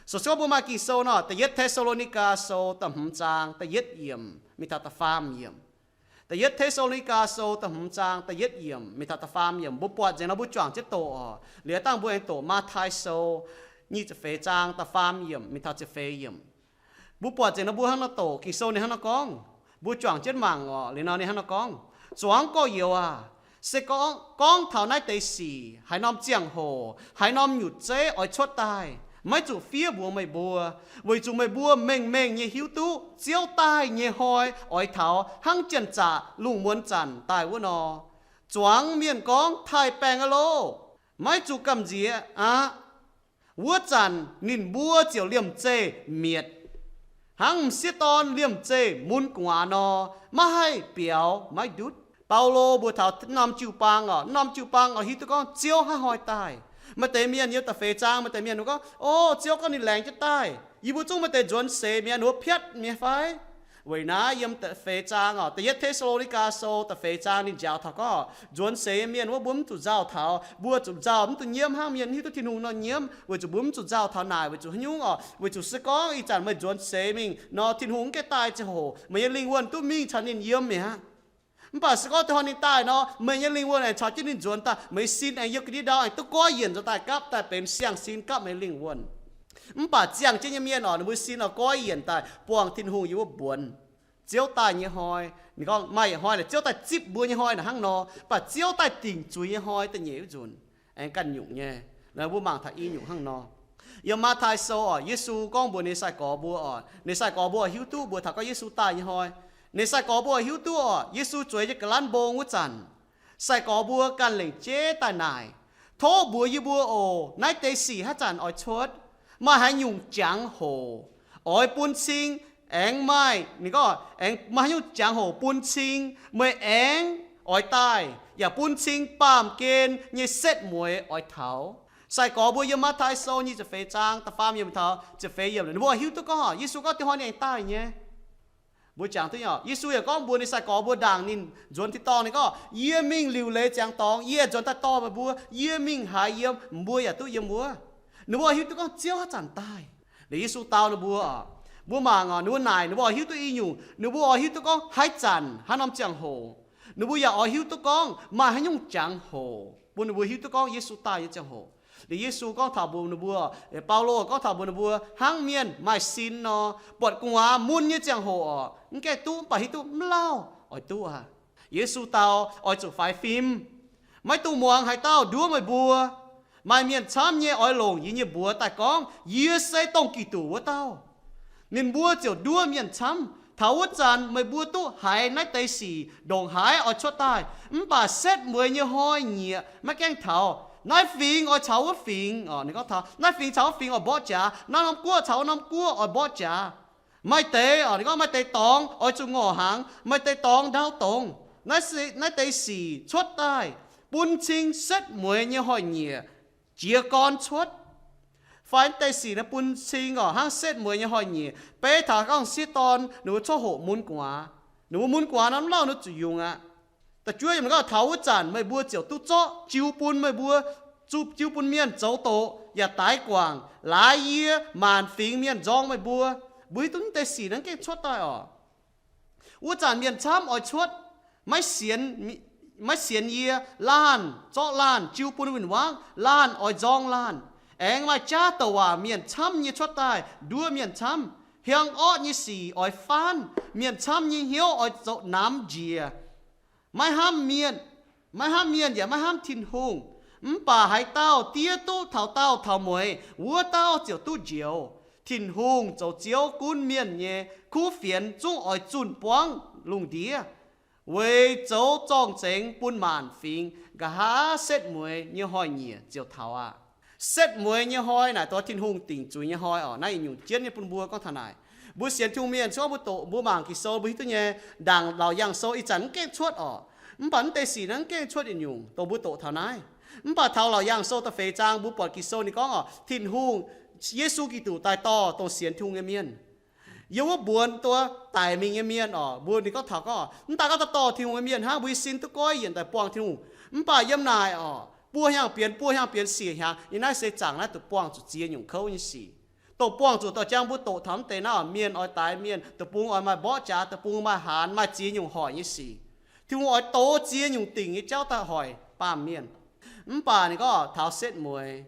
So se gorngv mbuo maaih Ging-Sou nor, Da'yietv Te^saa^lo^ni^gaa Sou da'hmz zaang da'yietv yiemc mingh taux da'faam yiemc. Da'yietv Te^saa^lo^ni^gaa Sou da'hmz zaang da'yietv yiemc mingh taux da'faam yiemc. Mbuo buatc nzengc nor mbuo juangc jienv doqc oc. Liuz dangh mbuo aengx doqc Matv^tai Sou nyic ziepc feix zaang da'faam yiemc mingh taux ziepc feix yiemc. Mbuo buatc nzengc nor mbuo hnangv nor doqc, Ging-Sou ninh hnangv nor gorngv. Mbuo juangc jienv mangc oc. Liuz nor ninh hnangv nor gorngv, Zuangx gorx-youz aac, se gorngv, gorngv taux naaiv deix sic, haaix norm ziangh hoc, haaix norm nyutc zeiv oix cuotv daaih, maiv zuqc fiev mbuox meih mbuo, weic zuqc meih mbuo mengh mengh nyei hiuv duqv Ziouv daaih nyei hnoi oix taux hnangv janx-zaqc lungh muonz zanc daaih wuov nor. Zuangx mienh gorngv, Taaih baengh aqv loh! Maiv zuqc gamh nziex aqv. Wuov zanc ninh mbuo ziouc liemh zeih mietc, hnangv m'sieqv dorn liemh zeih mun gu'nguaaz nor, maiv haih biaux maiv ndutv. Baulo mbuox taux norm jiu-baang oc, norm jiu-baang oix hiuv duqv gorngv Ziouv haaix hnoi daaih. Maaih deix mienh yiem da'feix zaang, maaih deix mienh gorngv, O, Ziouv gorngv ninh laengz jienv daaih. Yie mbuo zungv maaih deix nzuonx seix mi'aqv, ninh mbuo piatv mi'aqv fai? Weic naaiv yiem da'feix zaang oc, Da'yietv Te^saa^lo^ni^gaa Sou da'feix zaang ninh njaaux taux gorngv, nzuonx seix nyei mienh wuov mbuo mv zuqc nzauh taux, mbuo zuqc nzauh mv duqv nyiemv hnangv mienh hiuv duqv Tin-Hungh nor nyiemv, weic zuqc mbuo mv zuqc nzauh taux naaic, weic zuqc haaix nyungc oc, weic zuqc se gorngv ih zanc meih nzuonx seix mingh nor, Tin-Hungh mv gaengh daaih ziangh hoc, meih nyei lingh wuonh duqv mingh caux ninh yiem mi'aqv. Mv baac se gorngv da'hoi ninh daaih nor, meih nyei lingh wuonh aengx caux jienv ninh nzuonx daaih, meih sin aengx yiem ga'ndiev ndau aengx duqv goiv yienc nzuonx daaih gapv daaih benx siang-sin gapv meih lingh wuonh. Mv baac ziangh jienv nyei mienh oc, ninh mbuo sin oix goiv yienc daaih buangh Tin-Hungh yiem wuov mbuonx. Ziouv daaih nyei hnoi, ninh gorngv maaih yietc hnoi naaic Ziouv daaih zipv mbuo nyei hnoi naaic hnangv nor, mv baac Ziouv daaih dingc zuiz nyei hnoi da'nyeic wuov nzunc aengx ganh nyungc nyei. Mbuo mangc taux i nyungc hnangv nor. Yiem Matv^tai Sou oc, Yesu gorngv mbuox ninh sai-gorx mbuo oc, ninh sai-gorx mbuo hiuv duqv mbuox taux gorngv Yesu daaih nyei hnoi. Ninh sai-gorx mbuo hiuv duqv oc, Yesu zueiz nyei ga'lanv mbong wuov zanc, sai-gorx mbuo ganh lengc jeiv daaih naaic, Tov mbuox yie mbuo oc, naaiv deix sic haaix zanc oix cuotv? Maaih haaix nyungc jangx-hoc oix bun cing? Aengx maaih, ninh gorngv, aengx maaih haaix nyungc jangx-hoc bun cing meih aengx oix daaih, yaac bun cing baamh gen nyei setv mueiz oix taux? Sai-gorx mbuo yiem Matv^tai Sou nyic ziepc feix zaang da'faam yiemc taux ziepc feix yiemc, ninh mbuo hiuv duqv gorngv Yesu gorngv da'hoi ninh aengx daaih nyei. Mbuo jangx duqv nyei, Yesu yaac gorngv mbuox ninh sai-gorx mbuo ndaangc ninh nzuonx tin-dorngh, ninh gorngv, Yie mingh liuc leiz ziangx dorngx, yie nzuonx daaih dorh meih mbuo. Yie mingh haaix yiem, mbuo yaac duqv yiem wuov. Ninh mbuo hiuv duqv gorngv Ziouv haaix zanc daaih. Liuz Yesu dau ninh mbuo, mbuo mangc oc, ninh mbuo naaic ninh mbuo oix hiuv duqv i nyungc, ninh mbuo oix hiuv duqv gorngv haaix zanc, haaix norm ziangh hoc. Ninh mbuo yaac oix hiuv duqv gorngv maaih haaix nyungc jangx-hoc bun ninh mbuo hiuv duqv gorngv Yesu daaih nyei ziangh hoc. Liuz Yesu gorngv taux mbuox ninh mbuo, Baulo gorngv taux mbuox ninh mbuo, hnangv mienh maaih sin nor, buatc gu'nguaaz mun nyei ziangh hoc oc, mv gaengh duqv, mv baac hiuv duqv mv lauh oix duqv aqv. Yesu dau, Oix zuqc faix fim. Maiv dungx muangx haaix dauh nduov meih mbuo. Maaih mienh camv nyei oix longc yie nyei mbuox daaih gorngv, Yie se dongh Giduc wuov dauh. Ninh mbuo ziouc nduov mienh camv. Taux wuov zanc meih mbuo duqv haiz naaiv deix sic ndongc haaix oix cuotv daaih, mv baac setv mueiz nyei hnoi-nyieqc maiv gaengh taux. Naaiv fingx oix caux wuov fingx, ninh gorngv taux naaiv fingx caux wuov fingx oix mborqv jaax, naaiv norm guoqv caux wuov norm guoqv oix mborqv jaax. Maaih deix, ninh gorngv maaih deix dorngx oix zuqc ngorc hnaangx, maaih deix dorngx ndau dongz. Naaiv, naaiv deix sic cuotv daaih bun cing setv mueiz nyei hnoi-nyieqc jiez gorn cuotv. Fai naaiv deix sic naaiv bun cing oc hnangv setv mueiz nyei hnoi-nyieqc. Beiv taux gorngv sieqv dorn ninh mbuo coqv hoqc mun gu'nguaaz, ninh mbuo mun gu'nguaaz nor mv lauh ninh zuqc yungz aqv. Da'juov yiemc gorngv, Taux wuov zanc meih mbuo ziouc duqv zorqv jiu bun meih mbuo, zuqc jiu bun mienh zoux doqc yaac daix guangc, laaix yie maanc fingx mienh nzorng meih mbuo. Mbuo hiuv duqv naaiv deix sic naaiv gengh cuotv daaih oc. Wuov zanc mienh camv oix cuotv, maiv sienx, maiv sienx yie, laanh zorqv laanh jiu bun win-wangv, laanh oix nzorng laanh. Aengx maaih jaav douc waac mienh camv nyei cuotv daaih nduov mienh camv. Hiang orqv nyei sic oix faanv, mienh camv nyei hnyouv oix zoux namx njiec. Maiv hnamv mienh, maiv hnamv mienh yaac maiv hnamv Tin-Hungh. Mv baac haaix dauh diev duqv taux daauh taux mueiz, wuov dauh ziouc duqv njoux. Tin-Hungh zoux Ziouv gunv mienh nyei kuv fienx zungv oix zunh buangv lungh ndiev, weic zoux zorng-zengx bun maanc fingx, nqa'haav setv mueiz nyei hnoi-nyieqc ziouc taux aqv. Setv mueiz nyei hnoi naaic dongh Tin-Hungh dingc zuiz nyei hnoi oc. Naaiv yietc nyungc jienv nyei bun mbuo gorngv taux naaic. Mbuo sienx Tin-Hungh mienh, se gorngv mbuo doqc, mbuo mangc Ging-Sou mbuo hiuv duqv nyei, ndaangc Laauc Yaangh Sou ih zanc mv gaengh cuotv oc. Mv baac mv deix sic naaiv mv gaengh cuotv yietc nyungc, dongh mbuo doqc taux naaiv. Mv baac taux Laauc Yaangh Sou da'feix zaang mbuo buatc Ging-Sou ninh gorngv oc, Tin-Hungh, Yesu Giduc daaih dorh dongh sienx Tin-Hungh nyei mienh. Yiem wuov mbuonx dongh daic mingh nyei mienh oc, mbuo ninh gorngv taux gorngv, mv daaih gorngv daaih dorh Tin-Hungh nyei mienh hnangv, mbuo nyei sin duqv goiv yienc daaih buangh Tin-Hungh. Mv baac yiem naaic oc, buo hnyangx bienx buo hnyangx bienx siec hnyangx, yiem naaiv se zaangc naaiv duqv buangh zuqc ziex nyungc kouv nyei sic. dongh buangh zuqc dorh jangx mbuo doqc taux mv deix naaiv, mienh oix daix mienh, deic-bung oix maaih mborqv jaax, deic-bung maaih haanz, maaih ziex nyungc hoic nyei sic. Tin-Hungh oix doz ziex nyungc dingc nyei jauv daaih hoic baamh mienh. Mv baac ninh gorngv taux setv mueiz,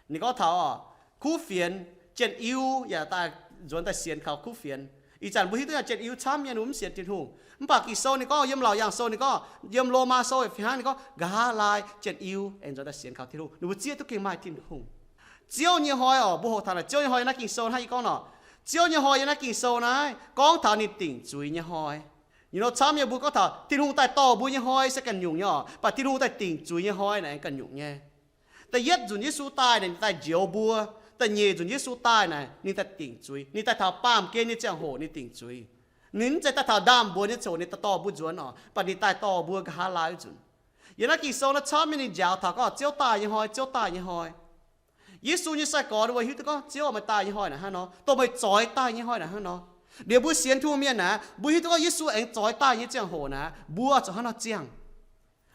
ninh gorngv taux kuv fienx, jien-iu yaac daaih nzuonx daaih sienx kaux kuv fienx. Ih zanc mbuo hiuv duqv nyei jien-iu camv mienh mv sienx Tin-Hungh. Mv baac Ging-Sou ninh gorngv, yiem Laauc Yaangh Sou ninh gorngv, yiem Lomaa Sou fih hnangv ninh gorngv, nqa'haav laai jien-iu aengx nzuonx daaih sienx kaux Tin-Hungh. Ninh mbuo zieqv duqv gengh maaih Tin-Hungh. Ziouv nyei hnoi oc, mbuo hoqc taux naaic Ziouv nyei hnoi yiem naaiv Ging-Sou hnangv yie gorngv nor. Ziouv nyei hnoi yiem naaiv Ging-Sou naaiv gorngv taux ninh dingc zuiz nyei hnoi. Nyei nor camv nyei mbuo gorngv taux Tin-Hungh daaih dorh mbuo nyei hnoi se ganh nyungc nyei oc, mv baac Tin-Hungh daaih dingc zuiz nyei hnoi naaic aengx ganh nyungc nyei. Da'yietv nzunc Yesu daaih naaic ninh daaih njoux mbuo. Da'nyeic nzunc Yesu daaih naaic ninh daaih dingc zuiz. Ninh daaih taux baamh gen nyei ziangh hoc ninh dingc zuiz. Ninh mv zeiz daaih taux ndaamv-mbuonx nyei ziangh hoc ninh daaih dorh mbuo nzuonx oc, mv baac ninh daaih dorh mbuo nqa'haav laai nzunc. Yiem naaiv Ging-Sou naaiv camv nyei ninh njaaux taux gorngv Ziouv daaih nyei hnoi, Ziouv daaih nyei hnoi. Yesu nyei sai-gorx ninh mbuo hiuv duqv gorngv Ziouv meih daaih nyei hnoi naaic hnangv nor, dongh meih zoix daaih nyei hnoi naaic hnangv nor. Liuz mbuo sienx Tin-Hungh mienh naaic, mbuo hiuv duqv gorngv Yesu aengx zoix daaih nyei ziangh hoc naaic, mbuo zuqc hnangv nor ziangh.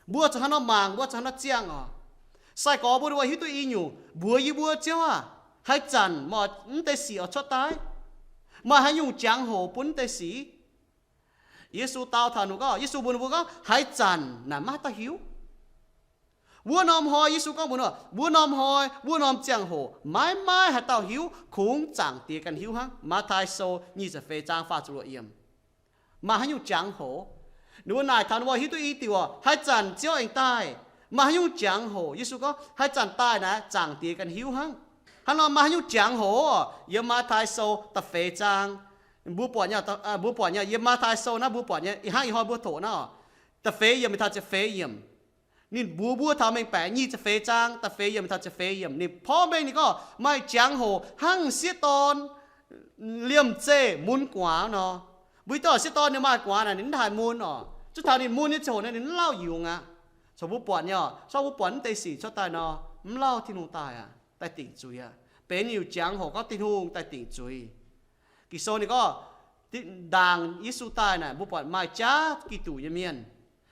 Mbuo zuqc hnangv nor mangc, mbuo zuqc hnangv nor ziangh oc. Sai-gorx mbuo ninh mbuo hiuv duqv i nyungc mbuox yie mbuo, Ziouv aah, haaix zanc meih mv deix sic oix cuotv daaih? Maaih haaix nyungc jangx-hoc bun mv deix sic? Yesu dau taux ninh mbuo gorngv, Yesu mbuox ninh mbuo gorngv, haaix zanc naaic maiv haaix dauh hiuv. Wuov norm hnoi, Yesu gorngv mbuox ninh, wuov norm hnoi, wuov norm ziangh hoc maiv maaih haaix dauh hiuv, kungx Zaangc Diex ganh hiuv hnangv. Matv^tai Sou nyic ziepc feix zaang faah ziepc luoqc yiemc. Maaih haaix nyungc jangx-hoc? Ninh mbuo naaic taux ninh mbuo hiuv duqv i diuc oc, haaix zanc Ziouv aengx daaih? Maaih haaix nyungc jangx-hoc? Yesu gorngv, haaix zanc daaih naaic Zaangc Diex ganh hiuv hnangv. Hnangv nor maaih haaix nyungc jangx-hoc? Yiem Matv^tai Sou da'feix zaang, mbuo buatc nyei, mbuo buatc nyei, yiem Matv^tai Sou naaiv mbuo buatc nyei, ih hnangv ih hnoi mbuo doqc naaiv oc, da'feix yiemc mingh taux ziepc feix yiemc. Ninh mbuox mbuo taux mengh baeqc nyic ziepc feix zaang da'feix yiemc mingh taux ziepc feix yiemc, ninh porv mengh ninh gorngv maaih jangx-hoc hnangv sieqv dorn liemh zeih mun gu'nguaaz nor. Mbuo hiuv duqv oc, sieqv dorn ninh maaih gu'nguaaz naaic ninh mv haih mun oc. Zuov taux ninh mun nyei ziangh hoc naaic ninh mv lauh yungz aqv. Corc mbuo buatc nyei oc, corc mbuo buatc mv deix sic cuotv daaih nor, mv lauh Tin-Hungh daaih aqv, daaih dingc zuiz aqv. Benx nyungc jangx-hoc gorngv Tin-Hungh daaih dingc zuiz. Ging-Sou ninh gorngv, ndaangc Yesu daaih naaic mbuo buatc maaih jaav Giduc nyei mienh,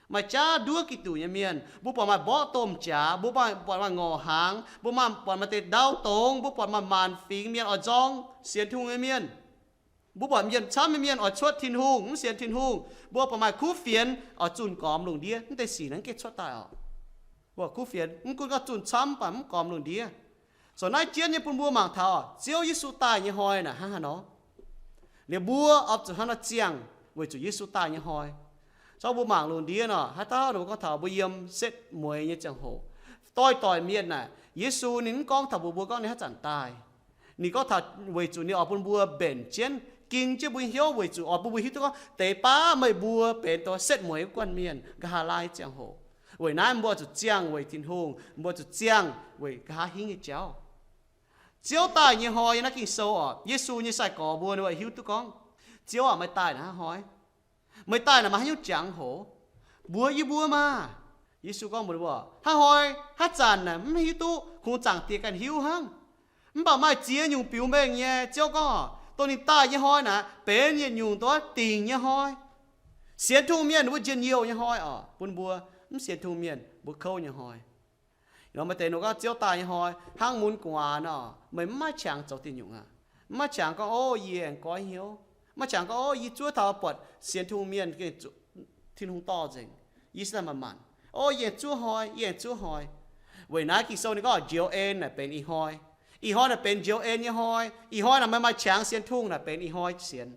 maaih jaav nduov Giduc nyei mienh. Mbuo buatc maaih mborqv domh jaax, mbuo maaih buatc maaih ngorc hnaangx, mbuo maaih buatc maaih deix ndau dongz, mbuo buatc maaih maanc fingx mienh oix nzorng sienx Tin-Hungh nyei mienh. Mbuo buatc mienh camv nyei mienh oix cuotv Tin-Hungh, mv sienx Tin-Hungh. Mbuo buatc maaih kuv fienx oix zunh gormx lungh ndiev. Mv deix sic naaiv gengh cuotv daaih oc. Mbuo kuv fienx mv gunv gorngv zunh camv, mv baac mv gormx lungh ndiev. Zoux naaiv jienv nyei bun mbuo mangc taux Ziouv Yesu daaih nyei hnoi naaic hnangv haaix nor. Liuz mbuo oix zuqc hnangv nor ziangh weic zuqc Yesu daaih nyei hnoi. Zorqv mbuo mangc lungh ndiev nor, haaix dauh ninh mbuo gorngv taux mbuo yiem setv mueiz nyei ziangh hoc, doix-doix mienh naaic, Yesu ninh mv gorngv taux mbuox mbuo gorngv ninh haaix zanc daaih. Ninh gorngv taux weic zuqc ninh oix bun mbuo mbenc jienv, ging jienv mbuo nyei hnyouv, weic zuqc oix bun mbuo hiuv duqv gorngv deix baav meih mbuo benx dongh setv mueiz wuov guanh mienh nqa'haav laai ziangh hoc. Weic naaiv mbuo oix zuqc ziangh weic Tin-Hungh, mbuo oix zuqc ziangh weic nqa'haav hingv nyei jauv. Ziouv daaih nyei hnoi yiem naaiv Ging-Sou oc, Yesu nyei sai-gorx mbuo ninh mbuo hiuv duqv gorngv, Ziouv aac, meih daaih naaic hnangv hnoi? Meih daaih naaic maaih haaix nyungc jangx-hoc? Mbuox yie mbuo maah! Yesu gorngv mbuox ninh mbuo, hnangv hnoi, haaix zanc naaic mv hiuv duqv, kungx Zaangc Diex ganh hiuv hnangv. Mv baac maaih ziex nyungc biux mengh nyei. Ziouv gorngv, dongh ninh daaih nyei hnoi naaic benx yietc nyungc dongh dingc nyei hnoi. Sienx Tin-Hungh mienh ninh mbuo njien-youh nyei hnoi oc, bun mbuo mv sienx Tin-Hungh mienh mbuo kouv nyei hnoi. Nor maaih deix ninh gorngv Ziouv daaih nyei hnoi hnangv mun gu'nguaaz nor, meih mv maaih qangx zoux diuh nyungc aqv. Mv maaih qangx gorngv, ov, yie aengx goiv hnyouv. Mv maaih qangx gorngv, ov, yie zuov taux buatc sienx Tin-Hungh mienh gengh zuqc Tin-Hungh dorh nzengc, yie se daaih manc-manc, ov, yie aengx zuov hnoi, yie aengx zuov hnoi. Weic naaiv Ging-Sou ninh gorngv njoux en naaic benx ih hnoi. Ih hnoi naaic benx njoux en nyei hnoi. Ih hnoi naaic meih maaih qangx sienx Tin-Hungh naaic benx ih hnoi sienx.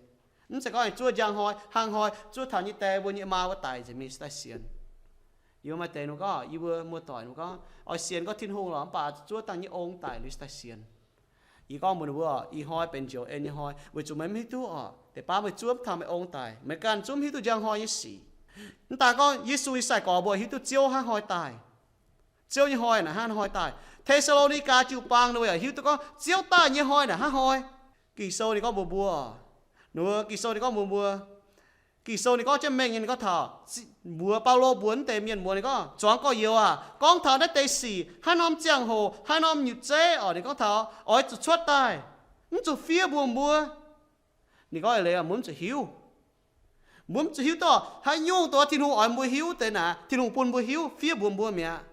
Mv zeiz gorngv aengx zuov njang hnoi, hnangv hnoi zuov taux nyei die mbuo nyei maa wuov daic nzengc mingh se daaih sienx. Yie maaih deix ninh gorngv, yie mbuo muoz-doic ninh gorngv oix sienx gorngv Tin-Hungh lorqc, mv baac zuov dangh nyei ong daic liuz se daaih sienx. Yie gorngv mbuox ninh mbuo, ih hnoi benx njoux en nyei hnoi, weic zuqc meih mv hiuv duqv oc, deix baav meih zuov mv taux meih ong daic, meih ganh zungv mv hiuv duqv njang hnoi nyei sic. Mv daaih gorngv Yesu nyei sai-gorx mbuo hiuv duqv Ziouv hnangv hnoi daaih. Ziouv nyei hnoi naaic hnangv hnoi daaih. Te^saa^lo^ni^gaa jiu-baang ninh mbuo yaac hiuv duqv gorngv Ziouv daaih nyei hnoi naaic hnangv hnoi. Ging-Sou ninh gorngv mbuox mbuo, ninh mbuo Ging-Sou ninh gorngv mbuox mbuo, Ging-Sou ninh gorngv jienv mengh nyei, ninh gorngv taux, mbuox Baulo mbuox mv deix mienh mbuox ninh gorngv, zuangx gorx-youz aac, gorngv taux naaiv deix sic, haaix norm ziangh hoc, haaix norm nyutc zeiv oc, ninh gorngv taux oix zuqc cuotv daaih, mv zuqc fiev mbuox mbuo. Ninh gorngv eix leiz mbuo mv zuqc hiuv. Mbuo mv zuqc hiuv duqv haaix nyungc dongh Tin-Hungh oix mbuo hiuv deix naaic, Tin-Hungh bun mbuo hiuv, fiev mbuox mbuo mi'aqv.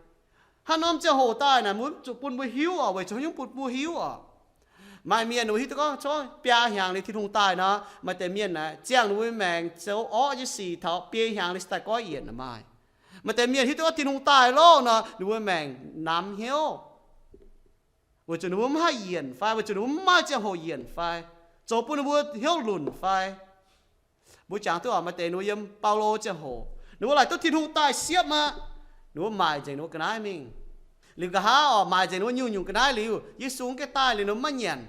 Haaix norm ziangh hoc daaih naaic mbuo mv zuqc bun mbuo hiuv oc, weic zuqc haaix nyungc bun mbuo hiuv oc? Maaih mienh ninh mbuo hiuv duqv gorngv, biaa hnyangx liuz Tin-Hungh daaih nor, maaih deix mienh naaic ziangh ninh mbuo maengc zoux orqv nyei sic taux biei hnyangx liuz se daaih goiv yienc nor maaih. Maaih deix mienh hiuv duqv gorngv Tin-Hungh daaih loh nor, ninh mbuo maengc namx hnyouv, weic zuqc ninh mbuo mv haih yienc fai weic zuqc ninh mbuo mv maaih ziangh hoc yienc fai, zoux bun ninh mbuo hnyouv lunc fai. Mbuo jangx duqv oc, maaih deix ninh mbuo yiem Baulo ziangh hoc, ninh mbuo laaic duqv Tin-Hungh daaih siepv aqv, ninh mbuo maaic nzengc ninh mbuo ga'naaiv mingh. Liuz nqa'haav oc, maaic nzengc ninh mbuo nyungc-nyungc ga'naaiv liuz, Yesu mv gaengh daaih liuz ninh mbuo maiv nyanc.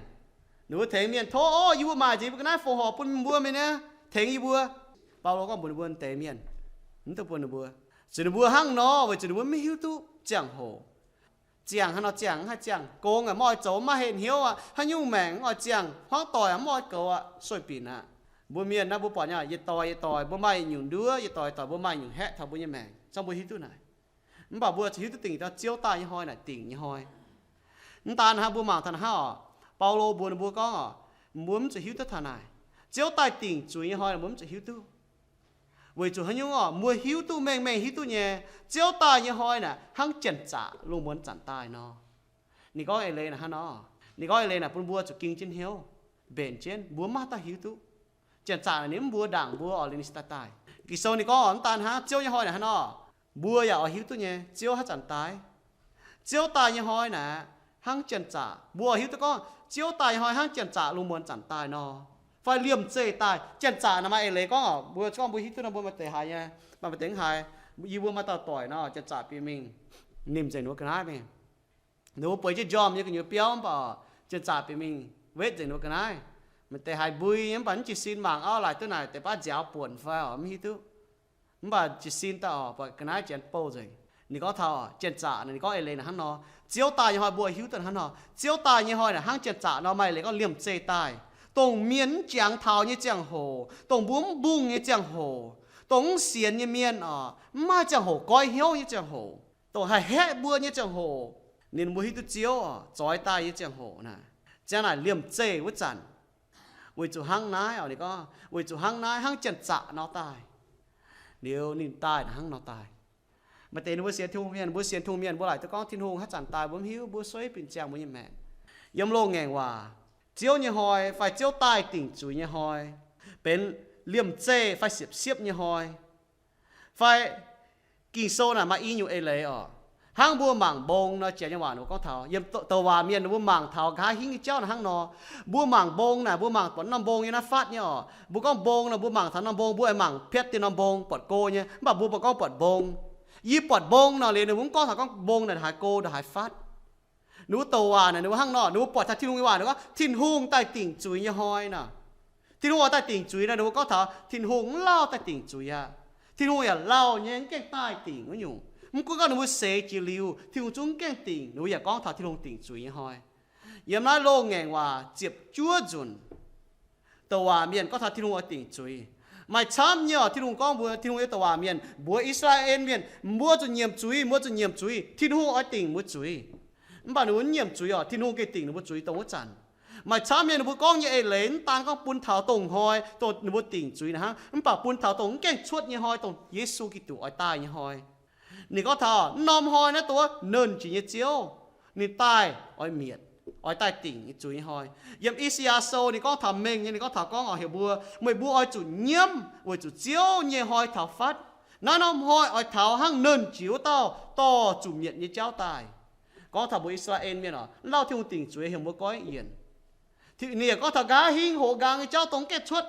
Ninh mbuo tengx mienh tov, Ov, yie mbuo maaic nzengc yie mbuo ga'naaiv fongc horc bun mbuo mingh niaa, tengx yie mbuo. Baulo gorngv mbuox ninh mbuo deix mienh, mv dungx bun ninh mbuo. Zuqc ninh mbuo hnangv nor weic zuqc ninh mbuo maiv hiuv duqv ziangh hoc. Ziangh hnangv nor ziangh, mv haih ziangh gong aqv, mv oix zoux, maiv haih hnyouv aqv, haaix nyungc maengc mv oix ziangh, hmuangv doic aqv, mv oix goux aqv, sueih binc aqv. Mbuo mienh naaiv mbuo buatc nyei, yietc doic yietc doic mbuo maaih yietc nyungc nduov, yietc doic yietc doic mbuo maaih nyungc haeqv taux mbuo nyei maengc, cangv mbuo hiuv duqv naaic. Mv baac mbuo zuqc hiuv duqv dingc dauh Ziouv daaih nyei hnoi naaic dingc nyei hnoi. Mv daan hnangv, mbuo mangc taux hnangv oc, Baulo mbuox ninh mbuo gorngv oc, mbuo mv zuqc hiuv duqv taux naaic. Ziouv daaih dingc zuiz nyei hnoi mbuo mv zuqc hiuv duqv. Weic zuqc haaix nyungc oc, mbuo hiuv duqv, mengh mengh hiuv duqv nyei, Ziouv daaih nyei hnoi naaic hnangv janx-zaqc lungh muonz zanc daaih nor. Ninh gorngv eix leiz naaic hnangv nor, ninh gorngv eix leiz naaic bun mbuo zuqc ging jienv hnyouv, mbenc jienv, mbuo maiv daaih hiuv duqv. Janx-zaqc naaic ninh mv mbuox ndaangc mbuo oc, liuz ninh se daaih daaih. Ging-Sou ninh gorngv oc, mv daan hnangv, Ziouv nyei hnoi naaic hnangv nor, mbuo yaac oix hiuv duqv nyei, Ziouv haaix zanc daaih. Ziouv daaih nyei hnoi naaic hnangv janx-zaqc, mbuo oix hiuv duqv gorngv Ziouv daaih nyei hnoi hnangv janx-zaqc lungh muonz zanc daaih nor, fai liemh zeih daaih. Janx-zaqc naaic maaih eix leiz gorngv oc, mbuo gorngv mbuo hiuv duqv nor mbuo maaih deix haaix nyei, maaih deix haaix, yie mbuo maaih dauh doic nor, janx-zaqc bieqc mingh, nimc nzengc ninh mbuo ga'naaiv mingh. Ninh mbuo bueix jienv njormh nyei gu'nyuoz biauv mv baac janx-zaqc bieqc mingh wetv nzengc ninh mbuo ga'naaiv. Maaih deix haiz mbui nyei mv baac mv jiez sin mangc auv, laaic duqv naaic deix baav nziaaux buonc fai oc, mv hiuv duqv. Mv baac jiez sin daaih oc, buatc ga'naaiv janx bouh nzengc. Ninh gorngv taux janx-zaqc, ninh gorngv eix leiz naaic hnangv nor, Ziouv daaih nyei hnoi mbuo hiuv duqv hnangv nor, Ziouv daaih nyei hnoi naaic hnangv janx-zaqc nor, maaih eix leiz gorngv liemh zeih daaih, dongh mienh mv jangx taux nyei ziangh hoc, dongh mbuo mv mbungh nyei ziangh hoc, dongh mv sienx nyei mienh oc, mv maaih ziangh hoc goiv hnyouv nyei ziangh hoc, dongh haih haeqv mbuo nyei ziangh hoc, ninh mbuo hiuv duqv Ziouv oc zoix daaih nyei ziangh hoc naaic, ziang naaic liemh zeih wuov zanc. Weic zuqc hnangv naaiv oc, ninh gorngv weic zuqc hnangv naaiv hnangv janx-zaqc nor daaih. Liuz ninh daaih hnangv nor daaih. Maaih deix ninh mbuo sienx Tin-Hungh mienh, mbuo sienx Tin-Hungh mienh mbuo laaic duqv gorngv Tin-Hungh haaix zanc daaih mbuo mv hiuv, mbuo sueih binc ziangh mbuo nyei maengc. Yiem loz-ngaengc waac, Ziouv nyei hnoi fai Ziouv daaih dingc zuiz nyei hnoi, benx liemh zeih fai siepv-siepv nyei hnoi, fai Ging-Sou naaic maaih i nyungc eix leiz oc. Hnangv mbuo mangc mbong nor, janx nyei waac ninh mbuo gorngv taux, yiem douc waac mienh ninh mbuo mangc taux nqa'haav hingv nyei jauv naaic hnangv nor. Mbuo mangc mbong naaic, mbuo mangc buatc norm mbong nyei naaiv fatv nyei oc. Mbuo gorngv mbong nor, mbuo mangc taux norm mbong, mbuo aengx mangc piatv dieh norm mbong buatc go nyei, mv baac mbuo mbuo gorngv buatc mbong. Yie buatc mbong nor liuz ninh mbuo mv gorngv taux gorngv mbong naaic haaix go ndongc haaix fatv. Ninh mbuo douc waac naaic ninh mbuo hnangv nor, ninh mbuo buatc taux Tin-Hungh nyei waac ninh gorngv Tin-Hungh daaih dingc zuiz nyei hnoi nor. Tin-Hungh oix daaih dingc zuiz nor, ninh mbuo gorngv taux Tin-Hungh mv lauh daaih dingc zuiz aqv. Tin-Hungh yaac lauh nyei, mv gaengh daaih dingc wuov nyungc. Mv gunv gorngv ninh mbuo seix jiex liuz, Tin-Hungh zungv mv gaengh dingc, ninh mbuo yaac gorngv taux Tin-Hungh dingc zuiz nyei hnoi. Yiem naaiv loz-ngaengc waac ziepc juov nzunc, douc waac mienh gorngv taux Tin-Hungh oix dingc zuiz. Maaih camv nyei oc, Tin-Hungh gorngv mbuox Tin-Hungh nyei douc waac mienh, mbuox I^saa^laa^en Mienh, mbuo zuqc nyiemc zuiz, mbuo zuqc nyiemc zuiz, Tin-Hungh oix dingc mbuo zuiz. Mv baac ninh mbuo mv nyiemc zuiz oc, Tin-Hungh gengh dingc ninh mbuo zuiz dongh wuov zanc. Maaih camv nyei ninh mbuo gorngv nyei eix leiz mv daan gorngv bun taux dongh hnoi dongh ninh mbuo dingc zuiz naaic hnangv, mv baac bun taux dongh mv gaengh cuotv nyei hnoi, dongh Yesu Giduc oix daaih nyei hnoi. Ninh gorngv taux norm hnoi naaiv dongh wuov Nernh Jiex nyei Ziouv ninh daaih oix mietc, oix daaih dingc nyei zuiz nyei hnoi. Yiem I^saa^yaa Sou ninh gorngv taux mengh nyei, ninh gorngv taux gorngv oc, heuc mbuo, meih mbuo oix zuqc nyiemv weic zuqc Ziouv nyei hnoi taux fatv. Naaiv norm hnoi oix taux hnangv Nernh Jiex wuov dauh dorh zuqc mietc nyei jauv daaih. Gorngv taux mbuo I^saa^laa^en Mienh oc, lauh Tin-Hungh dingc zuiz heuc mbuo goiv yienc. Ninh yaac gorngv taux nqa'haav hingv hoz nqaang nyei jauv dongh mv gaengh cuotv,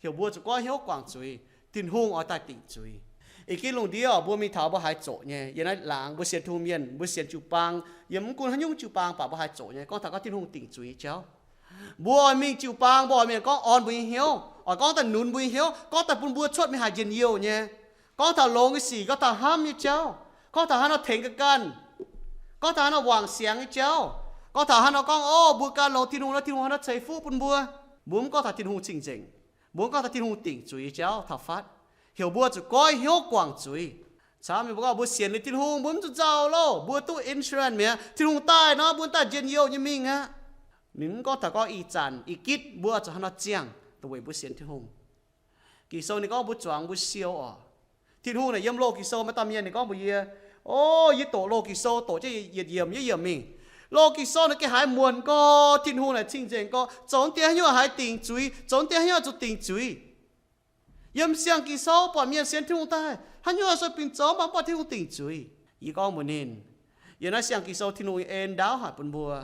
heuc mbuo zuqc goiv hnyouv guangc zuiz. Tin-Hungh oix daaih dingc zuiz. Ih ginv lungh ndiev oc, mbuo mingh taux mbuo haaix zoqc nyei, yiem naaiv laangz mbuo sienx Tin-Hungh mienh, mbuo sienx jiu-baang, yiem mv gunv haaix nyungc jiu-baang baac mbuo haaix zoqc nyei, gorngv taux gorngv Tin-Hungh dingc zuiz nyei jauv, mbuo oix mingh jiu-baang, mbuo oix mienh gorngv orn mbuo nyei hnyouv, oix gorngv daaih nunz mbuo nyei hnyouv, gorngv daaih bun mbuo cuotv mingh haih njien-youh nyei, gorngv taux longx nyei sic, gorngv taux hnamv nyei jauv, gorngv taux haaix nor tengx ga'ganh, gorngv taux haaix nor wangc siangx nyei jauv, gorngv taux haaix nor gorngv, Ov, mbuo gan longx Tin-Hungh nor, Tin-Hungh haaix nor ceix fuqv bun mbuo. Mbuo mv gorngv taux Tin-Hungh cing-nzengc. Mbuo mv gorngv taux Tin-Hungh dingc zuiz nyei jauv taux fatv, heuc mbuo zuqc goiv hnyouv guangc zuiz. Camv nyei mbuo gorngv mbuo sienx liuz Tin-Hungh, mbuo mv zuqc nzauh loh, mbuo duqv insurance mi'aqv. Tin-Hungh daaih nor, mbuo daaih njien-youh nyei mingh aqv. Ninh mv gorngv taux gorngv ih zanc ih gitv mbuo zuqc haaix nor ziangh dongh weic mbuo sienx Tin-Hungh. Ging-Sou ninh gorngv mbuo zuangx mbuo siou oc. Tin-Hungh naaic yiem loz Ging-Sou maaih dauh mienh ninh gorngv mbuox yie, O, yie doqc loz Ging-Sou doqc jienv yietc yiemc yietc yiemc mingh. Loz Ging-Sou naaic gengh haiz muonc gorx, Tin-Hungh naaic cing-nzengc gorx, zoux deix haaix nyungc haiz dingc zuiz, zoux deix haaix nyungc zuqc dingc zuiz. Yiem siang-Ging-Sou buatc mienh sienx Tin-Hungh daaih, haaix nyungc sueih binc zoux mv baac mv buatc Tin-Hungh dingc zuiz. Yie gorngv mbuox ninh, yiem naaiv siang-Ging-Sou Tin-Hungh nyei en ndaauv haic bun mbuo.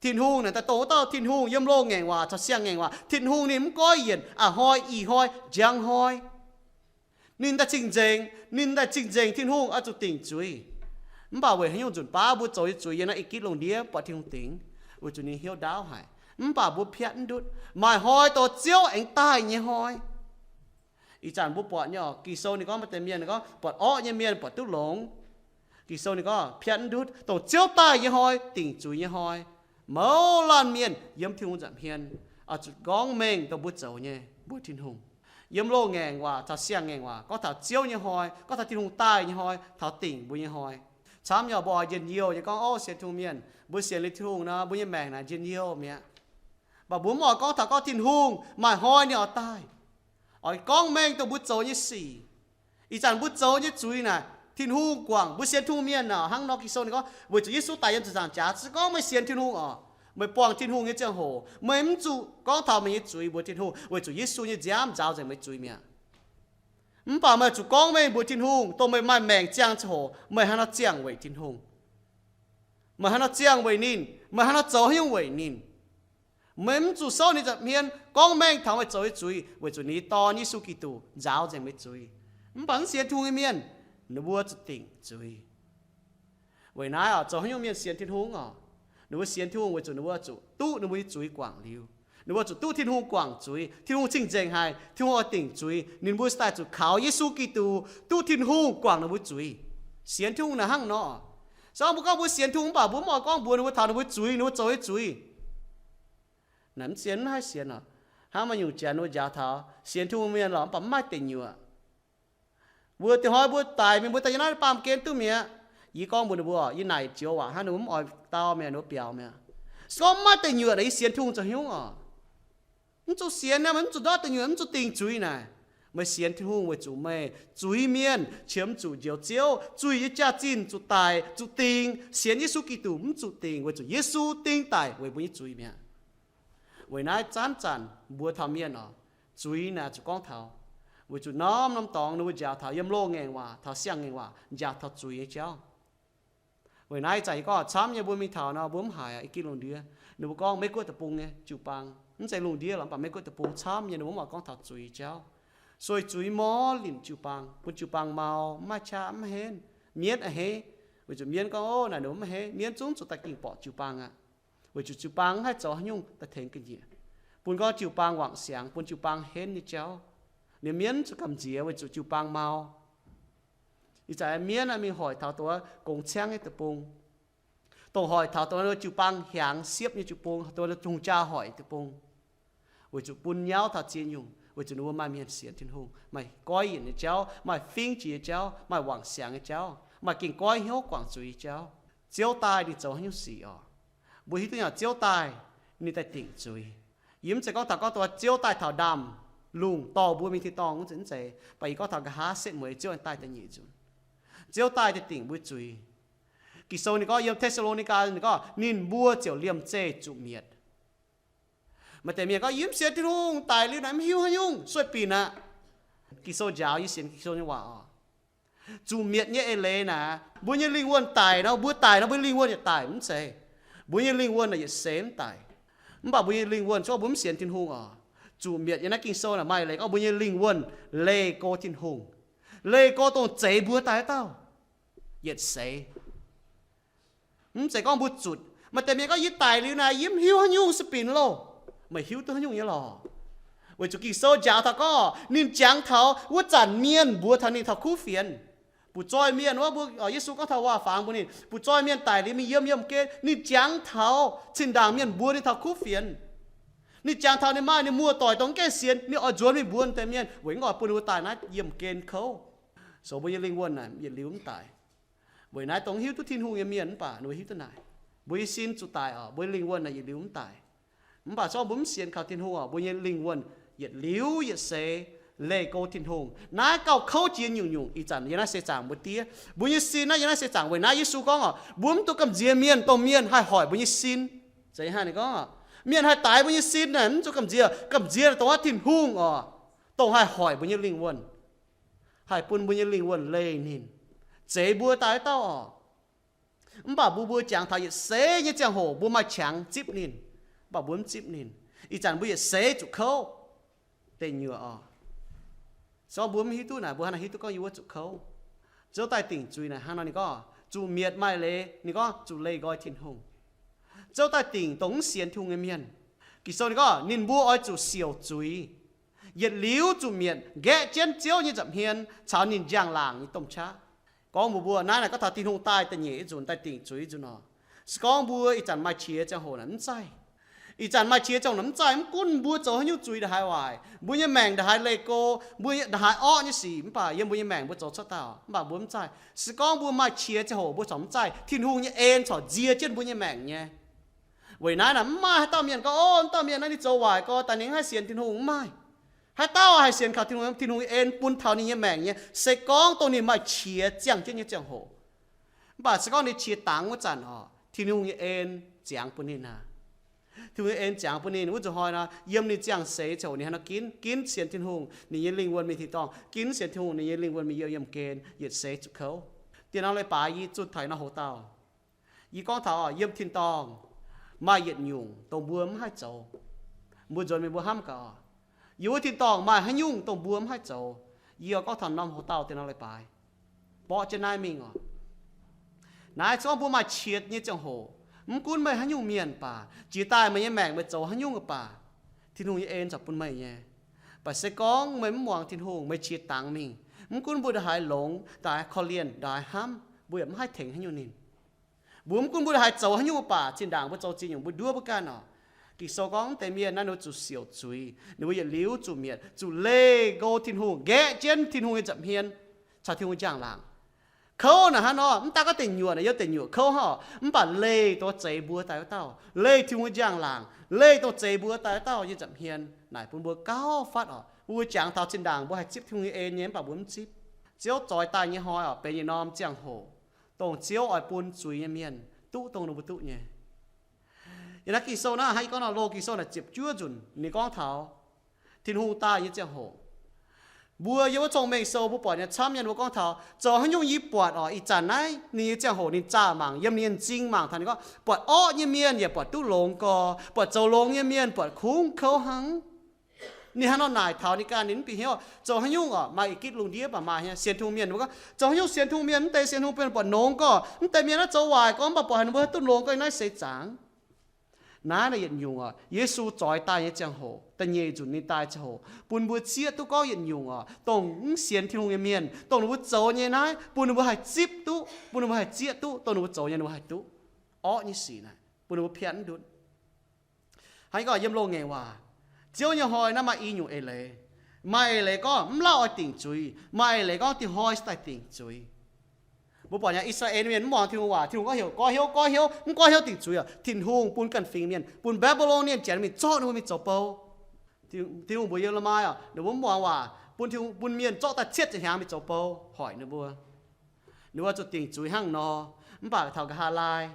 Tin-Hungh naaic daaih dongh wuov dauh Tin-Hungh yiem loz-ngaengc waac caux siang-ngaengc waac. Tin-Hungh ninh mv goiv yienc a'hnoi, ih hnoi, njang hnoi. Ninh daaih cing-nzengc, ninh daaih cing-nzengc Tin-Hungh oix zuqc dingc zuiz. Mv baac weic haaix nyungc nzunc baav mbuo zoux nyei zuiz yiem naaiv Ei-Gipt lungh ndiev buatc Tin-Hungh dingc? Weic zuqc ninh hnyouv ndaauv haic. Mv baac mbuo piatv mv ndutv, maaih hnoi dongh Ziouv aengx daaih nyei hnoi. Ih zanc mbuo buatc nyei oc, Ging-Sou ninh gorngv, maaih deix mienh gorngv buatc orqv nyei mienh buatc duqv longx. Ging-Sou ninh gorngv piatv mv ndutv, dongh Ziouv daaih nyei hnoi, dingc zuiz nyei hnoi. Mouz laanh mienh yiem Tin-Hungh nza'hmien oix zuqc gorngv mengh dongh mbuo zoux nyei mbuox Tin-Hungh. Yiem loz-ngaengc waac taux siang-ngaengc waac gorngv taux Ziouv nyei hnoi, gorngv taux Tin-Hungh daaih nyei hnoi, taux dingc mbuo nyei hnoi. Camv nyei oc, mbuo oix njien-youh nyei gorngv, o, sienx Tin-Hungh mienh, mbuo sienx liuz Tin-Hungh nor, mbuo nyei maengc naaic njien-youh mi'aqv. Mv baac mbuo mv oix gorngv taux gorngv Tin-Hungh maaih hnoi ninh oix daaih. Oix gorngv mengh dongh mbuo zoux nyei sic. Ih zanc mbuo zoux nyei zuiz naaic, Tin-Hungh guangc. Mbuo sienx Tin-Hungh mienh naaic, hnangv nor Ging-Sou ninh gorngv, weic zuqc Yesu daic yiem ziepc nzaangc jaax, se gorngv meih sienx Tin-Hungh oc, meih buangh Tin-Hungh nyei ziangh hoc, meih mv zuqc gorngv taux meih nyei zuiz mbuox Tin-Hungh, weic zuqc Yesu nyei nziaamv nzaaux nzengc meih zuiz mi'aqv. Mv baac meih zuqc gorngv mengh mbuox Tin-Hungh, dongh meih maaih maengc ziangh ziangh hoc meih haaix nor ziangh weic Tin-Hungh, meih haaix nor ziangh weic ninh, meih haaix nor zoux haaix nyungc weic ninh. Meih mv zuqc souv ninh nza'hmien gorngv mengh taux meih zoux nyei zuiz, weic zuqc ninh nyei Dorn, Yesu Giduc, nzaaux nzengc meih zuiz. Mv baac mv sienx Tin-Hungh nyei mienh, ninh mbuo zuqc dingc zuiz. Weic naaiv oc, zoux haaix nyungc mienh sienx Tin-Hungh oc? Ninh mbuo sienx Tin-Hungh weic zuqc ninh mbuo zuqc duqv ninh mbuo nyei zuiz guangc liuz. Ninh mbuo zuqc duqv Tin-Hungh guangc zuiz. Tin-Hungh cing-nzengc haic, Tin-Hungh oix dingc zuiz. Ninh mbuo se daaih zuqc kaux Yesu Giduc duqv Tin-Hungh guangc ninh mbuo zuiz. Sienx Tin-Hungh naaic hnangv nor. Se gorngv mbuo gorngv mbuo sienx Tin-Hungh mv baac mbuo mv oix gorngv mbuox ninh mbuo taux ninh mbuo zuiz, ninh mbuo zoux nyei zuiz. Naaic mv sienx, mv haih sienx oc. Hnangv maaih nyungc janx ninh mbuo njaaux taux sienx Tin-Hungh mienh lorqc, mv baac mv maaih deic nyuoqc. Mbuo dieh hnoi mbuo daic mingh, mbuo daaih yiem naaiv baamh gen duqv mi'aqv. Yie gorngv mbuox ninh mbuo, yie naaic joux waac hnangv, ninh mbuo mv oix dau mi'aqv, ninh mbuo biaux mi'aqv. Se gorngv mv maaih deic nyuoqc naaic, yie sienx Tin-Hungh zoux haaix nyungc oc? Mv zuqc sienx naaic, meih mv zuqc ndortv deic nyuoqc, mv zuqc dingc zuiz naaic. Meih sienx Tin-Hungh weic zuqc meih zuiz mienh qiemx zuqc njoux Ziouv, zuiz nyei jaax-zinh zuqc daic, zuqc dingc. Sienx Yesu Giduc mv zuqc dingc, weic zuqc Yesu dingc daic weic mbuo nyei zuiz mi'aqv. Weic naaiv zanc-zanc mbuo taux mienh oc, zuiz naaic zuqc gorngv taux, weic zuqc norm-norm dorngx ninh mbuo njaaux taux yiem loz-ngaengc waac taux siang-ngaengc waac njaaux taux zuiz nyei jauv. Weic naaiv ih zanc yie gorngv camv nyei, mbuo mingh taux nor mbuo mv haiz aqv, i gin lungh ndiev ninh mbuo gorngv Meiv Guoqv deic-bung nyei jiu-baang, mv zeiz lungh ndiev lorqc, mv baac Meiv Guoqv deic-bung camv nyei ninh mbuo mv oix gorngv taux zuiz jauv. Sueih zuiz moz linc jiu-baang, bun jiu-baang mau, mv maaih qaqv mv henv. Mienv a'hneiv, weic zuqc mienv gorngv, o, naaic ninh mbuo mv a'hneiv, mienv zungv zuqc daaih gengh borqc jiu-baang aqv. Weic zuqc jiu-baang mv haih zoux haaix nyungc daaih tengx ga'nyiec, bun gorngv jiu-baang wangc siangx, bun jiu-baang henv nyei jauv. Ninh mienv zuqc gamh nziex weic zuqc jiu-baang mau. Ih zanc mienv aeqv, mingh hoic taux dongh gongx ciangv nyei deic-bung, dongh hoic taux dongh jiu-baang hiaangx siepv nyei jiu-bung, dongh hungh jaa hoic deic-bung, weic zuqc bun nyauv taux ziex nyungc, weic zuqc ninh mbuo maaih mienh sienx Tin-Hungh, maaih goiv yienc nyei jauv, maaih fingv jiex nyei jauv, maaih wangc siangx nyei jauv, maaih gengh goiv hnyouv guangc zuiz nyei jauv. Ziouv daaih ninh zoux haaix nyungc sic oc? Mbuo hiuv duqv nyei, Ziouv daaih ninh daaih dingc zuiz. Yie mv zeiz gorngv taux gorngv dongh Ziouv daaih taux ndaamv-lungh dorh mbuo mingh tin-dorngh, mv zeiz, mv zeiz. Baac yie gorngv taux nqa'haav setv mueiz Ziouv daaih da'nyeic nzunc, Ziouv daaih daaih dingc mbuo zuiz. Ging-Sou ninh gorngv yiem Te^saa^lo^ni^gaa ninh gorngv ninh mbuo ziouc liemh zeih zuqc mietc. Maaih deix mienh gorngv yie mv sienx Tin-Hungh, daic liuz naaic mv hiuv haaix nyungc, sueih binc aqv. Ging-Sou njaaux, yie sienx Ging-Sou nyei waac oc. Zuqc mietc nyei eix leiz naaic, mbuo nyei lingh wuonh daic nor, mbuo daic nor mbuo nyei lingh wuonh yaac daic, mv zeiz. Mbuo nyei lingh wuonh naaic yietc seix mv daic. Mv baac mbuo nyei lingh wuonh, se gorngv mbuo mv sienx Tin-Hungh oc, zuqc mietc nyei naaiv Ging-Sou naaic maaih eix leiz gorngv mbuo nyei lingh wuonh leih go Tin-Hungh, leih go dongh zeix mbuo daaih wuov dauh yietc seix. Mv zeiz gorngv mbuo zutc. Maaih deix mienh gorngv yie daic liuz naaic yie mv hiuv haaix nyungc, sueih binc loh. Meih hiuv duqv haaix nyungc nyei lorqc? Weic zuqc Ging-Sou njaaux taux gorngv ninh jangx taux wuov zanc mienh mbuox taux ninh taux kuv fienx. Butv-zoih mienh wuov, mbuo, Yesu gorngv taux waac-fangx mbuox ninh, butv-zoih mienh daic liuz mingh yiem yiemh gen, ninh jangx taux zinh ndaangc mienh mbuox ninh taux kuv fienx. Ninh jangx taux ninh maaih ninh muoz-doic dongh mv gaengh sienx, ninh oix nzuonx mingh mbuox deix mienh weic mv oix bun ninh mbuo daaih naaiv yiemh gen kouv. So mbuo nyei lingh wuonh naaic yietc liuz mv daic. Weic naaiv dongh hiuv duqv Tin-Hungh nyei mienh mv baac ninh mbuo hiuv duqv naaic, mbuo nyei sin zuqc daic oc, mbuo nyei lingh wuonh naaic yietc liuz mv daic. Mv baac se gorngv mbuo mv sienx kaux Tin-Hungh oc, mbuo nyei lingh wuonh yietc liuz yietc seix leih go Tin-Hungh. Naaiv gauh kouv jiex nyungc-nyungc. Ih zanc yiem naaiv seix zaangc mbuo diev, mbuo nyei sin naaiv, yiem naaiv seix zaangc. Weic naaiv Yesu gorngv oc, mbuo mv dungx gamh nziex mienh, dongh mienh haih hoic mbuo nyei sin. Zeiz hnangv naaiv gorngv, mienh haih daix mbuo nyei sin naaic, mv zuqc gamh nziex. Gamh nziex dongh wuov Tin-Hungh oc, dongh haih hoic mbuo nyei lingh wuonh, haih bun mbuo nyei lingh wuonh leih ninh, zeix mbuo daaih wuov dauh oc. Mv baac mbuo, mbuo jangx taux yietc seix nyei ziangh hoc mbuo maaih qangx zipv ninh, mv baac mbuo mv zipv ninh. Ih zanc mbuo yietc seix zuqc kouv deic nyuoqc oc. Se gorngv mbuo mv hiuv duqv naaic, mbuo hnangv naaic hiuv duqv gorngv yie wuov zuqc kouv. Ziouv daaih dingc zuiz naaic hnangv nor, ninh gorngv zuqc mietc maaih leiz, ninh gorngv zuqc leih nqoi Tin-Hungh. Ziouv daaih dingc dongh mv sienx Tin-Hungh nyei mienh. Ging-Sou ninh gorngv ninh mbuo oix zuqc siouc zuiz, yietc liuz zuqc mietc nqaeqv jienv Ziouv nyei nza'hmien caux ninh njang-laangc nyei domh qaqv. Gorngv mbuox mbuo naaiv naaic, gorngv taux Tin-Hungh daaih da'nyeic nzunc, daaih dingc zuiz nzunc nor, se gorngv mbuo ih zanc maaih qiex ziangh hoc naaic mv zaih. Ih zanc maaih qiex ziangh hoc naaic mv zaih, mv gunv mbuo zoux haaix nyungc zuiz ndongc haaix waaic, mbuo nyei maengc ndongc haaix leih go, mbuo ndongc haaix orqv nyei sic, mv baac yiem mbuo nyei maengc mbuo zoux cuotv dauh, mv baac mbuo mv zaih. Se gorngv mbuo maaih qiex ziangh hoc mbuo corc mv zaih, Tin-Hungh nyei en corc nzie jienv mbuo nyei maengc nyei. Weic naaiv naaic mv maaih haaix dauh mienh gorngv, o, wuov dauh mienh naaiv ninh zoux waaic gorx, daaih ninh mv haih sienx Tin-Hungh, mv maaih. Haaix dauh haih sienx kaux Tin-Hungh, Tin-Hungh nyei en bun taux ninh nyei maengc nyei, se gorngv dongh ninh maaih qiex ziangh jienv nyei ziangh hoc. Mv baac se gorngv ninh qiex dangx wuov zanc oc, Tin-Hungh nyei en ziangx bun ninh aqv. Tin-Hungh nyei en ziangx bun ninh wuov nzunc hnoi nor, yiem ninh ziangh seix ziangh hoc ninh haaix nor ginv, ginv sienx Tin-Hungh, ninh nyei lingh wuonh mingh tin-dorngh, ginv sienx Tin-Hungh, ninh nyei lingh wuonh mingh yiem, yiem gen yietc seix zuqc kouv. Diex norm leiz-baaix yie zunh taux norm hoc dauh, yie gorngv taux yiem tin-dorngh maaih yietc nyungc dongh mbuo mv haih zoux. Mbuo nzuonx mingh mbuo hnamv gaax oc, yiem wuov tin-dorngh maaih haaix nyungc dongh mbuo mv haih zoux? Yie gorngv taux norm hoc dauh diex norm leiz-baaix, borqv jienv naaiv mingh oc. Naaiv se gorngv mbuo maaih qiex nyei ziangh hoc, mv gunv meih haaix nyungc mienh baac, jiex daaih meih nyei maengc meih zoux haaix nyungc baac, Tin-Hungh nyei en corc bun meih nyei. Baac se gorngv meih mv muangx Tin-Hungh, meih qiex dangx mingh, mv gunv mbuo ndongc haaix longx, ndongc haaix korv-lienh, ndongc haaix hnamv, mbuo yaac mv haih tengx haaix nyungc ninh. Mbuo mv gunv mbuo ndongc haaix zoux haaix nyungc baac, zinh ndaangc mbuo zoux ziex nyungc mbuo nduov mbuo ganh oc. Ging-Sou gorngv mv deix mienh naaiv ninh mbuo zuqc siouc zuiz, ninh mbuo yietc liuz zuqc mietc, zuqc leih go Tin-Hungh, nqaeqv jienv Tin-Hungh nyei nza'hmien caux Tin-Hungh njang-laangc. Kouv naaic hnangv nor, mv daaih gorngv deic nyuoqc naaic, yiem deic nyuoqc kouv hnangv oc, mv baac leih dongh zeix mbuo daaih wuov dauh, leih Tin-Hungh njang-laangc, leih dongh zeix mbuo daaih wuov dauh nyei nza'hmien naaic bun mbuo gauh fatv oc. Mbuo jangx taux zinh ndaangc mbuo haih zipv Tin-Hungh nyei en nyei, mv baac mbuo mv zipv. Ziouv zoix daaih nyei hnoi oc, benx yietc norm ziangh hoc dongh Ziouv oix bun zuiz nyei mienh duqv dongh ninh mbuo duqv nyei. Yiem naaiv Ging-Sou naaiv, hnangv yie gorngv nor, loz Ging-Sou naaic ziepc juov nzunc ninh gorngv taux Tin-Hungh daaih nyei ziangh hoc. Mbuo yiem wuov Cong-Mengh Sou mbuo buatc nyei camv mienh mbuo gorngv taux, zoux haaix nyungc yie buatc oc, ih zanc naaiv ninh nyei ziangh hoc ninh zaah mangc, yiem ninh nyei m'zing mangc taux ninh gorngv, buatc orqv nyei mienh yaac buatc duqv longx gorx, buatc zoux longx nyei mienh buatc kungx kouv hnangv. Ninh hnangv nor naaic taux ninh ganh, ninh mv bieqc hnyouv. Zoux haaix nyungc oc, maaih ih gitv lungh ndiev baac maaih nyei sienx Tin-Hungh mienh mbuo gorngv, zoux haaix nyungc sienx Tin-Hungh mienh mv deix sienx Tin-Hungh mienh buatc longx gorx, mv deix mienh naaiv zoux waaic gorx, mv baac buatc haaix ninh mbuo haih duqv longx gorx yiem naaiv seix zaangc. Naaiv naaic yietc nyungc oc, Yesu zoix daaih nyei ziangh hoc, da'nyeic nzunc ninh daaih ziangh hoc, bun mbuo zieqv duqv gorngv yietc nyungc oc, dongh mv sienx Tin-Hungh nyei mienh, dongh ninh mbuo zoux nyei naaiv, bun ninh mbuo haih zipv duqv, bun ninh mbuo haih zieqv duqv, dongh ninh mbuo zoux nyei ninh mbuo haih duqv orqv nyei sic naaic, bun ninh mbuo piatv mv ndutv. Hnangv yie gorngv yiem loz-ngaengc waac, Ziouv nyei hnoi naaiv maaih i nyungc eix leiz. Maaih eix leiz gorngv mv lauh oix dingc zuiz, maaih eix leiz gorngv diuh hnoi se daaih dingc zuiz. Mbuo buatc nyei I^saa^laa^en mienh mv muangx Tin-Hungh waac, Tin-Hungh gorngv heuc goiv hnyouv, goiv hnyouv, mv goiv hnyouv dingc zuiz oc. Tin-Hungh bun ganh fingx mienh, bun Mbaa^mbi^lon mienh janx mingh zorqv ninh mbuo mingh zoux bou. Tin-Hungh mbuox Ye^le^mi oc, ninh mbuo mv muangx waac, bun Tin-Hungh, bun mienh zorqv daaih cietv ziepc hnyangx mingh zoux bou hoic ninh mbuo. Ninh mbuo zuqc dingc zuiz hnangv nor. Mv baac taux nqa'haav laai,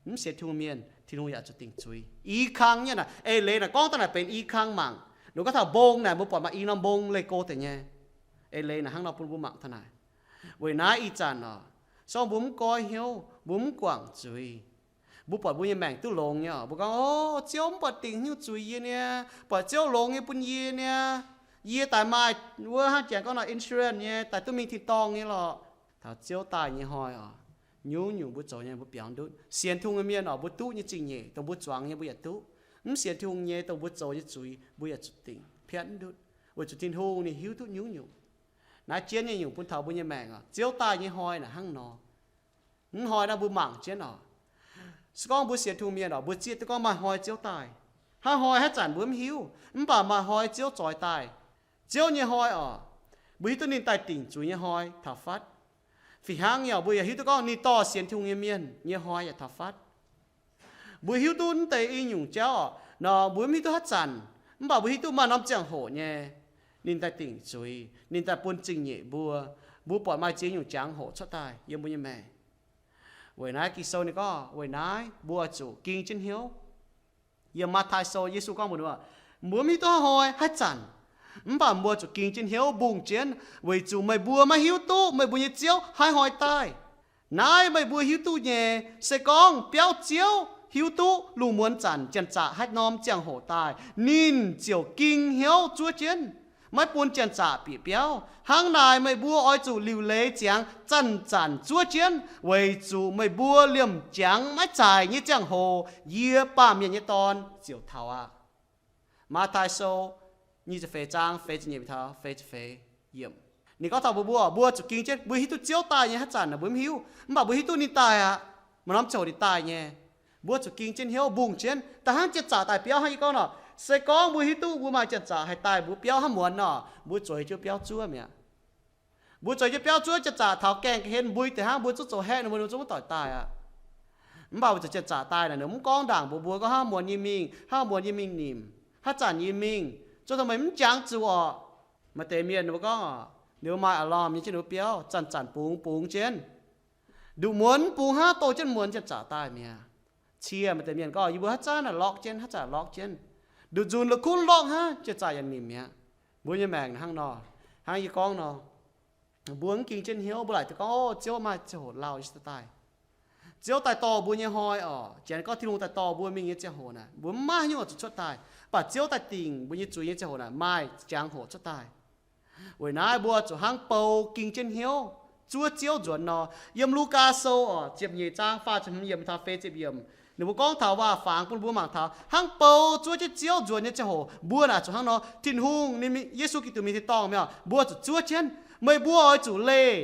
mv sienx Tin-Hungh mienh, Tin-Hungh yaac zuqc dingc zuiz. I kang nyei naaic, eix leiz naaic gorngv daaih naaic benx i kang mangc. Ninh gorngv taux mbong naaic, mbuo buatc maaih i norm mbong leih go deix nyei. Eix leiz naaic hnangv nor bun mbuo mangc taux naaic. Weic naaiv ih zanc oc, se gorngv mbuo mv goiv hnyouv, mbuo mv guangc zuiz, mbuo buatc mbuo nyei maengc duqv longx nyei oc, mbuo gorngv, o, Ziouv mv buatc dingc haaix nyungc zuiz yie niaa, buatc Ziouv longx nyei bun yie niaa. Yie daaih maaih wuov hnangv janx gorngv nor insurance nyei, daaih duqv mingh tin-dorngh nyei lorqc. Taux Ziouv daaih nyei hnoi oc, nyungc-nyungc mbuo zoux nyei mbuo biaux ndutv. Sienx Tin-Hungh nyei mienh oc, mbuo duqv nyei zingh nyeic dongh mbuo zuangx nyei mbuo yaac duqv. Mv sienx Tin-Hungh nyei dongh mbuo zoux nyei zuiz mbuo yaac zuqc dingc piatv ndutv, weic zuqc Tin-Hungh ninh hiuv duqv nyungc-nyungc. Naaiv jienv nyei nyungc bun taux mbuo nyei maengc oc, Ziouv daaih nyei hnoi naaic hnangv nor. Mv hnoi naaiv mbuo mangc jienv oc. Se gorngv mbuo sienx Tin-Hungh mienh oc, mbuo zieqv duqv gorngv maaih hnoi Ziouv daaih. Haaix hnoi haaix zanc mbuo mv hiuv, mv baac maaih hnoi Ziouv zoix daaih. Ziouv nyei hnoi oc, mbuo hiuv duqv ninh daaih dingc zuiz nyei hnoi taux fatv. Fih hnangv nyei oc, mbuo yaac hiuv duqv gorngv ninh dorh sienx Tin-Hungh nyei mienh nyei hnoi yaac taux fatv. Mbuo hiuv duqv mv deix i nyungc jauv oc, nor mbuo mv hiuv duqv haaix zanc, mv baac mbuo hiuv duqv maaih norm ziangh hoc nyei. ninh daaih dingc zuiz, ninh daaih bun zingh nyeic mbuo. Mbuo buatc maaih ziex nyungc jangx-hoc cuotv daaih yiem mbuo nyei maengc. Weic naaiv Ging-Sou ninh gorngv, weic naaiv mbuo oix zuqc ging jienv hnyouv. Yiem Matv^taai Sou, Yesu gorngv mbuox ninh, mbuo mv hiuv duqv haaix hnoi haaix zanc, mv baac mbuo zuqc ging jienv hnyouv mbungh jienv, weic zuqc meih mbuo maiv hiuv duqv meih mbuo nyei Ziouv haaix hnoi daaih. Naaiv meih mbuo hiuv duqv nyei. Se gorngv biauv Ziouv hiuv duqv lungh muonz zanc janx-zaqc haaix norm ziangh hoc daaih, ninh ziouc ging hnyouv zuov jienv, maiv bun janx-zaqc bieqc biauv. Hnangv naaic meih mbuo oix zuqc liuc leiz ziangx zanc-zanc zuov jienv, weic zuqc meih mbuo liemh jangx maiv zaaic nyei ziangh hoc yie, Baamh Mienh nyei Dorn, ziouc taux aqv. Matv^taai Sou nyic ziepc feix zaang feix ziepc nyeic taux feix ziepc feix yiemc. Ninh gorngv taux mbuo, mbuo, mbuo zuqc ging jienv, mbuo hiuv duqv Ziouv daaih nyei haaix zanc naaic mbuo mv hiuv, mv baac mbuo hiuv duqv ninh daaih aqv. Maaih norm ziangh hoc ninh daaih nyei. Mbuo zuqc ging jienv hnyouv mbungh jienv. Da'hnangv janx-zaqc daaih biauv hnangv yie gorngv nor, se gorngv mbuo hiuv duqv mbuo maaih janx-zaqc haih daaih mbuo biauv hnangv muonz nor, mbuo zueiz jienv biauv zuov mi'aqv. Mbuo zueiz jienv biauv zuov, janx-zaqc taux gaengh ga'hlen mbui deix hnangv, mbuo zungv zoux haeqv ninh, mbuo zungv mv doic daaih aqv. Mv baac weic zuqc janx-zaqc daaih naaic, ninh mv gorngv ndaangc mbuox mbuo gorngv hnangv muonz yie mingh, hnangv muonz yie mingh nimc, haaix zanc yie mingh, zuov dongh meih mv jangx zuqc orqc. Maaih deix mienh ninh mbuo gorngv, ninh mbuo maaih a'lormh nyei jienv ninh mbuo biauv zanc-zanc bungx bungx jienv. Nduqc muonz mv bungx hnangv, dorh jienv muonz janx-zaqc daaih mi'aqv. Cie maaih deix mienh gorngv, yie mbuo haaix zanc naaic lorqc jienv, haaix zanc lorqc jienv. Nduqc nzunc la'kuqv lorqc hnangv, janx-zaqc yaac nimc mi'aqv. Mbuo nyei maengc hnangv nor, hnangv yie gorngv nor, mbuo mv ging jienv hnyouv, mbuo laaic duqv gorngv, o, Ziouv maaih ziangh hoc lauh nyei daaih. Ziouv daaih dorh mbuo nyei hnoi orqc, janx gorngv Tin-Hungh daaih dorh mbuo mingh nyei ziangh hoc naaic, mbuo mv maaih haaix nyungc oix zuqc cuotv daaih. Mv baac Ziouv daaih dingc mbuo nyei zuiz nyei ziangh hoc naaic maaih jangx-hoc cuotv daaih. Weic naaiv mbuo zuqc hnangv bou ging jienv hnyouv zuov Ziouv nzuonx nor. Yiem Lugaa Sou orqc, ziepc nyeic zaang faah ziepc hmz yiemc taux feix ziepc yiemc, ninh mbuo gorngv taux waac-fangx bun mbuo mangc taux hnangv bou zuov jienv Ziouv nzuonx nyei ziangh hoc mbuo naaic zuqc hnangv nor. Tin-Hungh, ninh, Yesu Giduc mingh tin-dorngh mi'aqv, mbuo zuqc zuov jienv. Meih mbuo oix zuqc leih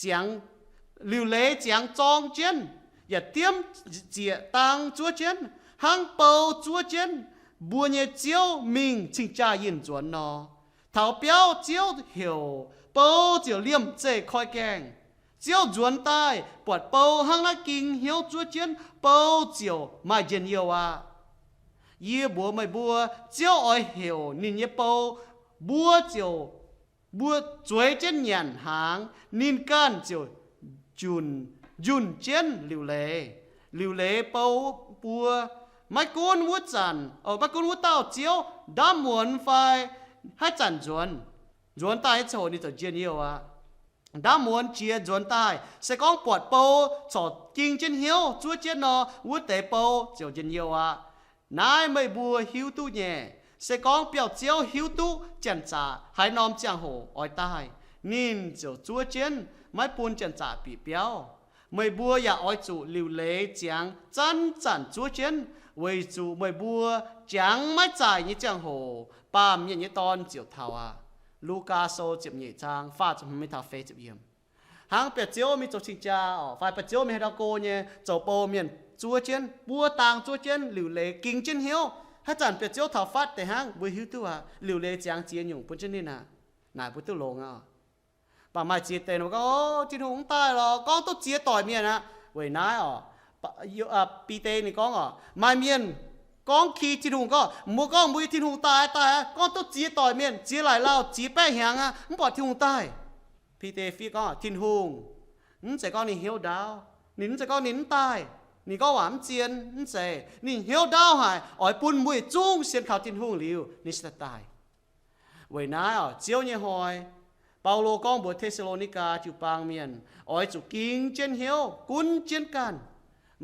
ziangx, liuc leiz ziangx zorng jienv, yaac diemv zieqc dang zuov jienv, hnangv bou zuov jienv mbuo nyei Ziouv mingh cing-jaa yinh nzuonx nor. Taux biauv Ziouv heuc, bou ziouc liemh zeih koi gaengh. Ziouv nzuonx daaih buatc bou hnangv naaiv ging hnyouv zuov jienv, bou ziouc maaih njien-youh aqv. Yie mbuox meih mbuo, Ziouv oix heuc ninh nyei bou, mbuo ziouc, mbuo zueiz jienv nyanc hnaangx, ninh ganh ziouc njunc, njunh jienv liuc leiz. Liuc leiz bou buo, maiv gunv wuov zanc, o, maiv gunv wuov dauh Ziouv ndaamv muonz fai haaix zanc nzuonx, nzuonx daaih nyei ziangh hoc ninh ziouc njien-youh aqv. Ndaamv muonz jiex nzuonx daaih, se gorngv buatc bou corc ging jienv hnyouv zuov jienv nor, wuov deix bou ziouc njien-youh aqv. Naaiv meih mbuo hiuv duqv nyei. Se gorngv biauv-ziouv hiuv duqv janx-zaqc haaix norm ziangh hoc oix daaih, ninh ziouc zuov jienv, maiv bun janx-zaqc bieqc biauv. Meih mbuo yaac oix zuqc liuc leiz ziangx zanc-zanc zuov jienv, weic zuqc meih mbuo jangx maiv zaaic nyei ziangh hoc baamh mienh nyei Dorn ziouc taux aqv. Lugaa Sou ziepc nyeic zaang faah ziepc hmz mingh taux feix ziepc yiemc. Hnangv biauv-ziouv mingh zoux cing-jaa orqc, fai biauv-ziouv mingh haaix ndau go nyei, zoux bou mienh zuov jienv, buov dang zuov jienv, liuc leiz ging jienv hnyouv. Haaix zanc biauv-ziouv taux fatv deix hnangv, mbuo hiuv duqv aqv. Liuc leiz ziangx ziex nyungc bun jienv ninh aqv. Naaic mbuo duqv longx aqv. Mv baac maaih ziex deix ninh gorngv, o, Tin-Hungh mv daaih lorqc, gorngv duqv ziex doic mienh aqv. Weic naaiv orqc, Bide ninh gorngv orqc, maaih mienh gorngv ki Tin-Hungh gorngv, mbuo gorngv mbuo nyei Tin-Hungh daaih, daaih aqv, gorngv duqv ziex doic mienh, ziex laaic lauh, ziex baeqv hnyangx aqv, mv buatc Tin-Hungh daaih. Bide fiev gorngv, Tin-Hungh mv zeiz gorngv ninh hnyouv ndaauv, ninh mv zeiz gorngv ninh mv daaih, ninh gorngv waac mv zien, mv zeiz. Ninh hnyouv ndaauv haic, oix bun mbuo yietc zungv sienx kaux Tin-Hungh liuz, ninh se daaih. Weic naaiv orqc, Ziouv nyei hnoi, Baulo gorngv mbuox Te^saa^lo^ni^gaa jiu-baang mienh, oix zuqc ging jienv hnyouv, gunv jienv ganh.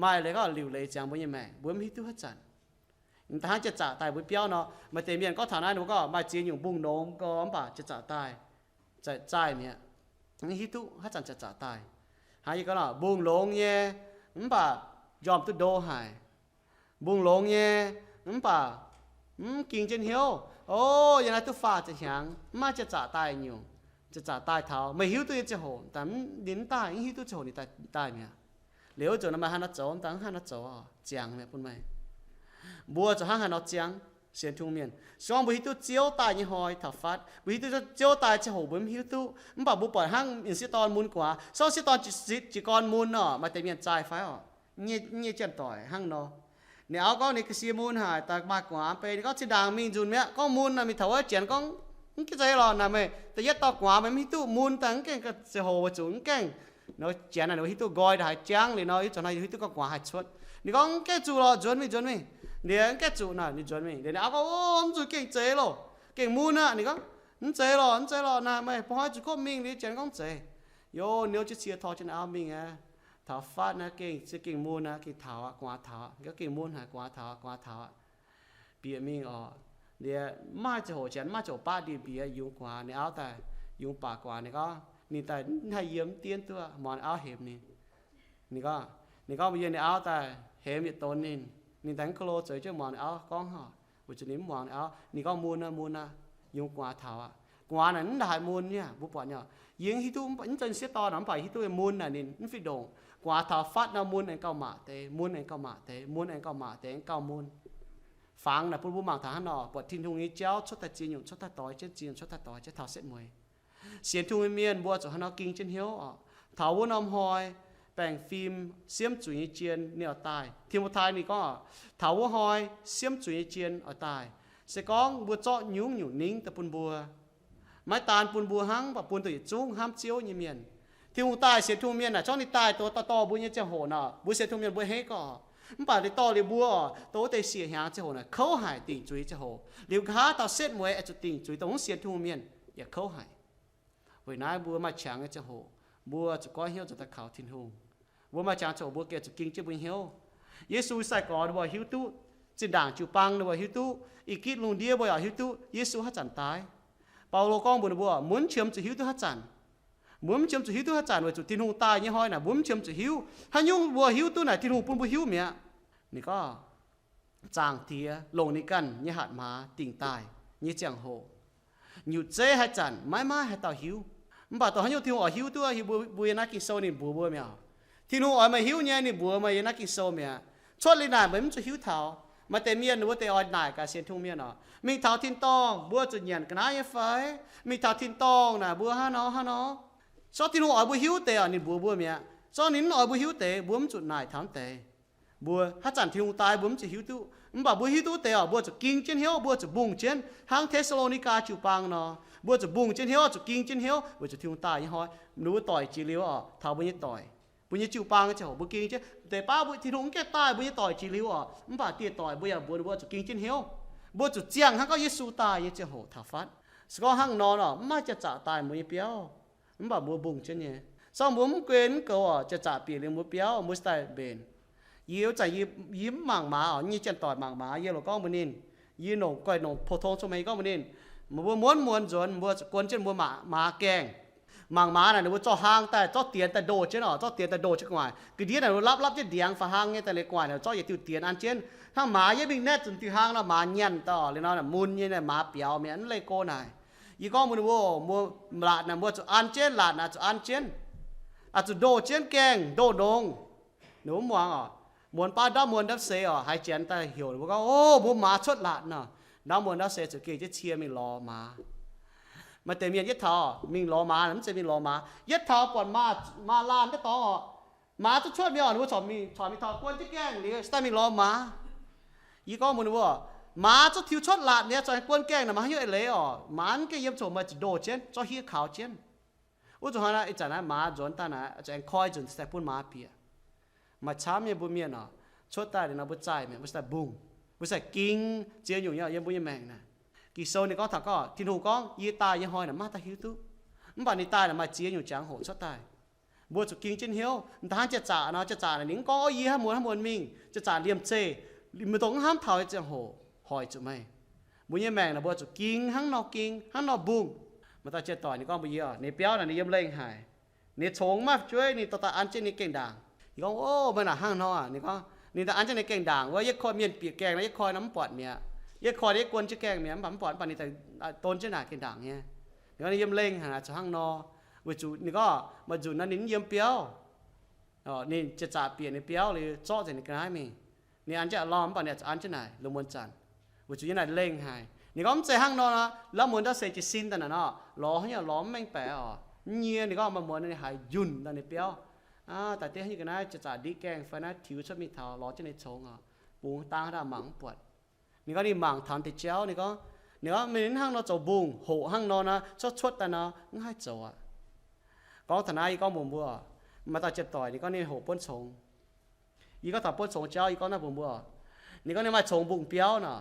Maaih leiz gorngv liuc leiz ziangx mbuo nyei maengc, mbuo mv hiuv duqv haaix zanc. Da'hnangv janx-zaqc daaih mbuo biauv nor, maaih deix mienh gorngv taux naaiv, ninh mbuo gorngv maaih ziex nyungc mbungh longx gorx, mv baac janx-zaqc daaih zaaih mi'aqv. Mv hiuv duqv haaix zanc janx-zaqc daaih. Hnangv yie gorngv nor, mbungh longx nyei, mv baac njormh duqv ndo haic. Mbungh longx nyei, mv baac mv ging jienv hnyouv. O, yiem naaiv duqv faah ziepc hnyangx, mv maaih janx-zaqc daaih nyungc. Janx-zaqc daaih taux meih hiuv duqv nyei ziangh hoc, ninh mv daaih, mv hiuv duqv ziangh hoc ninh daaih mi'aqv. Liuz zuqc nor meih haaix nor zoux, mv daaih haaix nor zoux, ziangx mi'aqv bun meih. Mbuo zuqc hnangv haaix nor ziangx, sienx Tin-Hungh mienh. Se gorngv mbuo hiuv duqv Ziouv daaih nyei hnoi taux fatv, mbuo hiuv duqv Ziouv daaih ziangh hoc mbuo mv hiuv duqv, mv baac mbuo buatc hnangv mienh sieqv dorn mun gu'nguaaz, se gorngv sieqv dorn jiez gorn mun orqc, maaih deix mienh zaaih fai orqc, nyei, nyei janx-doic hnangv nor. Ninh auv gorngv ninh ga'sie mun haic, daaih maaih gu'nguaaz mv bei, ninh gorngv zinh ndaangc mingh nzunc mi'aqv, gorngv mun nor, mingh taux wuov janx gorngv Mv gaengh zeiz lorqc naaic meih. Da'yietv dauh gu'nguaaz meih mv hiuv duqv mun daaih mv gaengh ziangh hoc weic zuqc mv gaengh, nor janx naaic ninh hiuv duqv nqoi ndaaih haaix jangv liuz nor, ih zanc naaiv hiuv duqv gorngv gu'nguaaz haih cuotv. Ninh gorngv mv gaengh zuqc lorqc, nzuonx mingh, nzuonx mingh. Liuz mv gaengh zuqc naaic ninh nzuonx mingh. Liuz ninh auv gorngv, Ov, mv zuqc, gengh zeiz loh, gengh mun aqv. Ninh gorngv, Mv zeiz lorqc, mv zeiz lorqc naaic meih, bun hnoi zuqc kov mingh. Liuz janx gorngv zeiz. Yaac niouv jienv cie tor jienv auv mingh aqv. Taux fatv naaiv gengh, se gengh mun aqv, gengh taux aqv, gu'nguaaz taux aqv. Ninh gorngv, Gengh mun haic, gu'nguaaz taux aqv, gu'nguaaz taux aqv. Bieqc mingh oc. Liuz mv maaih ziangh hoc, janx mv maaih ziangh hoc baqv ndie-mbiec yungz gu'nguaaz. Ninh auv daaih yungz baac gu'nguaaz, ninh gorngv ninh daaih mv haih yiem mv dienv duqv, muangx ninh auv hemx ninh. Ninh gorngv, ninh gorngv mbuox yie, ninh auv daaih hemx yietc donx ninh. Ninh daaih mv ga'lo zoux jienv muangx ninh auv gorngv oc, weic zuqc ninh mv muangx ninh auv. Ninh gorngv, Mun aqv, mun aqv, yungz gu'nguaaz taux aqv. Gu'nguaaz naaic mv ndaaih haaix mun nyei, mbuo buatc nyei. Yie hiuv duqv, mv zeiz sieqv dorn, mv baac hiuv duqv mun naaic ninh mv fih ndongc. Gu'nguaaz taux fatv nor, mun aengx gauh maac deix, mun aengx gauh maac deix, mun aengx gauh maac deix, aengx gauh mun. Fangx naaic bun mbuo mangc taux hnangv nor, buatc Tin-Hungh nyei jauv cuotv daaih ziex nyungc, cuotv daaih doix jienv, ziex nyungc cuotv daaih doix jienv taux setv mueiz. Sienx Tin-Hungh nyei mienh mbuo zuqc haaix nor ging jienv hnyouv oc. Taux wuov norm hnoi, baengh fim siemv zuiz nyei jien ninh oix daaih. Ti^mo^tai ninh gorngv oc, taux wuov hnoi siemv zuiz nyei jien oix daaih. Se gorngv mbuo zorqv nyungc-nyungc ningv daaih bun mbuo, maiv daan bun mbuo hnangv, mv baac bun dongh yietc zungv hnamv Ziouv nyei mienh. Tin-Hungh daaih, sienx Tin-Hungh mienh naaic, zorqv ninh daaih dongh dorh dorh mbuo nyei ziangh hoc naaic, mbuo sienx Tin-Hungh mienh mbuo hei gorqv. Mv baac ninh dorh liuz mbuo oc, dongh wuov deix siec hnyangx ziangh hoc naaic kouv haic, dingc zuiz nyei ziangh hoc. Liuz nqa'haav dauh setv mueiz oix zuqc dingc zuiz, dongh mv sienx Tin-Hungh mienh yaac kouv haic. Weic naaiv mbuo maaih qangx nyei ziangh hoc, mbuo zuqc goiv hnyouv nzuonx daaih kaux Tin-Hungh. Mbuo maaih qangx ziangh hoc mbuo gengh zuqc ging jienv mbuo nyei hnyouv. Yesu sai-gorx ninh mbuo hiuv duqv, zinh ndaangc jiu-baang ninh mbuo hiuv duqv, i gitv lungh ndiev mbuo yaac hiuv duqv Yesu haaix zanc daaih. Baulo gorngv mbuox ninh mbuo, mbuo mv qiemx zuqc hiuv duqv haaix zanc. Mbuo mv qiemx zuqc hiuv duqv haaix zanc weic zuqc Tin-Hungh daaih nyei hnoi naaic, mbuo mv qiemx zuqc hiuv. Haaix nyungc mbuo hiuv duqv naaic, Tin-Hungh bun mbuo hiuv mi'aqv. Ninh gorngv, Zaangc Diex longc ninh ganh nyei hatc maaz dingc daaih nyei ziangh hoc, nyutc zeiv haaix zanc maiv maaih haaix dauh hiuv. Mv baac dongh haaix nyungc Tin-Hungh oix hiuv duqv, hiuv mbuo, mbuo yiem naaiv Ging-Sou ninh mbuox mbuo mi'aqv. Tin-Hungh oix meih hiuv nyei, ninh mbuox meih yiem naaiv Ging-Sou mi'aqv. Cuotv liuz naaic meih mv zuqc hiuv taux. Maaih deix mienh ninh mbuo deix oix naaic gaax sienx Tin-Hungh mienh oc, mingh taux tin-dorngh mbuo zuqc nyanc ga'naaiv nyei fai? Mingh taux tin-dorngh naaic mbuo hnangv nor hnangv nor. Zorqv Tin-Hungh oix mbuo hiuv deix oc, ninh mbuox mbuo mi'aqv. Zorqv ninh mv oix mbuo hiuv deix, mbuo mv zuqc naaic taux deix. Mbuo haaix zanc Tin-Hungh daaih mbuo mv zuqc hiuv duqv. Mv baac mbuo hiuv duqv deix oc, mbuo zuqc ging jienv hnyouv, mbuo zuqc mbungh jienv hnangv Te^saa^lo^ni^gaa jiu-baang nor. Mbuo zuqc mbungh jienv hnyouv, zuqc ging jienv hnyouv weic zuqc Tin-Hungh daaih nyei hnoi, ninh mbuo doic jiex liuz oc, taux mbuo nyei doic, mbuo nyei jiu-baang nyei ziangh hoc mbuo ging jienv. Deix baav mbuo Tin-Hungh mv gaengh daaih mbuo nyei doic jiex liuz oc, mv baac dieh doic mbuo yaac mbuox ninh mbuo zuqc ging jienv hnyouv. Mbuo zuqc ziangh hnangv gorngv Yesu daaih nyei ziangh hoc taux fatv. Se gorngv hnangv nor nor, mv maaih jiex zaqc daaih mbuo nyei biauv. Mv baac mbuo mbungh jienv nyei. Sorng mbuo mv guen mv goux oc, jiex zaqc bieqc liuz mbuo biauv mbuo daaih mbenc. Yie wuov zanc yie, yie mv mangc maaz oc, yie nyei janx-doic mangc maaz, yie loc gorngv mbuox ninh, yie nongc guaih nongc pou-tong cong-mengh gorngv mbuox ninh, mbuo muonz muonz nzuonx mbuo zuqc guon jienv mbuo maaz gaengh. Mangc maaz naaic ninh mbuo zorqv hlang daaih, zorqv dienx daaih ndoh jienv oc, zorqv dienx daaih ndoh jienv gu'nguaaic. Ga'ndiev naaic ninh mbuo lapv lapv jienv ndiangx faaux hlang nyei, daaih liuz gu'nguaaic naaic zorqv yietc diuh dienx an jienv. Hnangv maaz yiem mingh naetv zunc diuh hlang nor, maaz nyanc daaih oc. Liuz nor mun nyei naaic maaz biaux mi'aqv, mv leih go naaic. Yie gorngv mbuox ninh mbuo, mbuo laatc naaic mbuo zuqc an jienv, laatc naaic zuqc an jienv, aqc zuqc ndoh jienv gaengh, ndoh nongx. Ninh mbuo mv muangx oc. Muonz baav ndaamv muonz ndaamv seix oc, haiz janx daaih heuc ninh mbuo gorngv, O, mbuo maaz cuotv laatc nor. Ndaamv muonz ndaamv seix zuqc geh jienv cie mingh lorz maaz. Maaih deix mienh yietv taux mingh lorz maaz, mv zeiz mingh lorz maaz, yietv taux buatc maaz, maaz laanh daaih dorngx oc, maaz zuqc cuotv mi'aqv oc, ninh mbuo corc mingh, corc mingh taux guon jienv gaengh liuz, se daaih mingh lorz maaz. Yie gorngv mbuox ninh mbuo, maaz zuqc tiux cuotv laatc mi'aqv, zuqc aengx guon gaengh naaic, maaz haaix nyungc eix leiz oc? Maaz mv gaengh yiem coc, meih zuqc ndoh jienv, zorqv hiev kaux jienv. Wuov zuqc hnoi naaic, ih zanc naaiv maaz nzuonx daaih naaic, zuqc aengx koi nzunc daaih bun maaz bieqc. Maaih camv nyei mbuo mienh oc, cuotv daaih liuz nor mbuo zaih mi'aqv, mbuo daaih mbungh, mbuo daaih ging ziex nyungc nyei yiem mbuo nyei maengc naaic. Ging-Sou ninh gorngv taux gorngv, Tin-Hungh gorngv yie daaih nyei hnoi naaic maiv maaih dauh hiuv duqv. Mv baac ninh daaih naaic maaih ziex nyungc jangx hoc cuotv daaih. Mbuo zuqc ging jienv hnyouv. Da'hnangv jiex zaqc nor, jiex zaqc naaic ninh mv gorngv, O, yie hnangv muonz hnangv muonz mingh. Jiex zaqc liemh zeih, meih dongh mv hnamv taux nyei ziangh hoc hoic zuqc meih. Mbuo nyei maengc naaic mbuo zuqc ging hnangv nor ging, hnangv nor mbungh. Maaih dauh jiex doic ninh gorngv mbuox yie, ninh biauv naaic ninh yiem lengh haic. Ninh congx maiv jueiv, ninh dorh daaih an jienv ninh gaengh ndaangc. Yie gorngv, O, meih naaic hnangv nor aqv? Ninh gorngv, Ninh daaih an jienv ninh gaengh ndaangc wuov, yie koi mienh bieqc gaengh nor, yie koi nor mv buatc mi'aqv. Yie koi yie guon jienv gaengh mi'aqv, mv baac mv buatc, mv baac ninh daaih don jienv naaic gaengh ndaangc nyei. Ninh gorngv ninh yiem lengh haic, zuqc hnangv nor. Weic zuqc ninh gorngv maaih nzunc nor ninh mv yiem biauv. Ninh jiex zaqc bieqc ninh biauv liuz zorqv nzengc ninh ga'naaiv mingh. Ninh an jienv a'lorm mv baac ninh zuqc an jienv naaic lungh muonz zanc. Weic zuqc yiem naaic lengh haic. Ninh gorngv mv zeiz hnangv nor, lamh muonz ndau seix jiez sin daaih naaic nor, lorz haaix nyungc lorz mv mengh baeqc oc. Mv nyie, ninh gorngv maaih muonz ninh haiz njunh daaih ninh biauv. Daaih deix haaix nyungc ga'naaiv jiex zaqc ndiqv gaengh fai naaiv tiux cuotv mingh taux lorz jienv ninh congx oc. Bungx dang haaix dauh mangc mv buatc. Ninh gorngv ninh mangc taux deix jauv, ninh gorngv, Ninh gorngv, Meih hnangv nor zoux mbungh, hoqc hnangv nor naaiv, cuotv cuotv daaih nor, mv haih zoux aqv. Gorngv taux naaiv, yie gorngv mbuox mbuo, maaih dauh janx-doic ninh gorngv ninh hoqc buonv congx. Yie gorngv taux buonv congx jauv, yie gorngv naaiv mbuox mbuo, ninh gorngv ninh maaih congx mbungh biauv nor.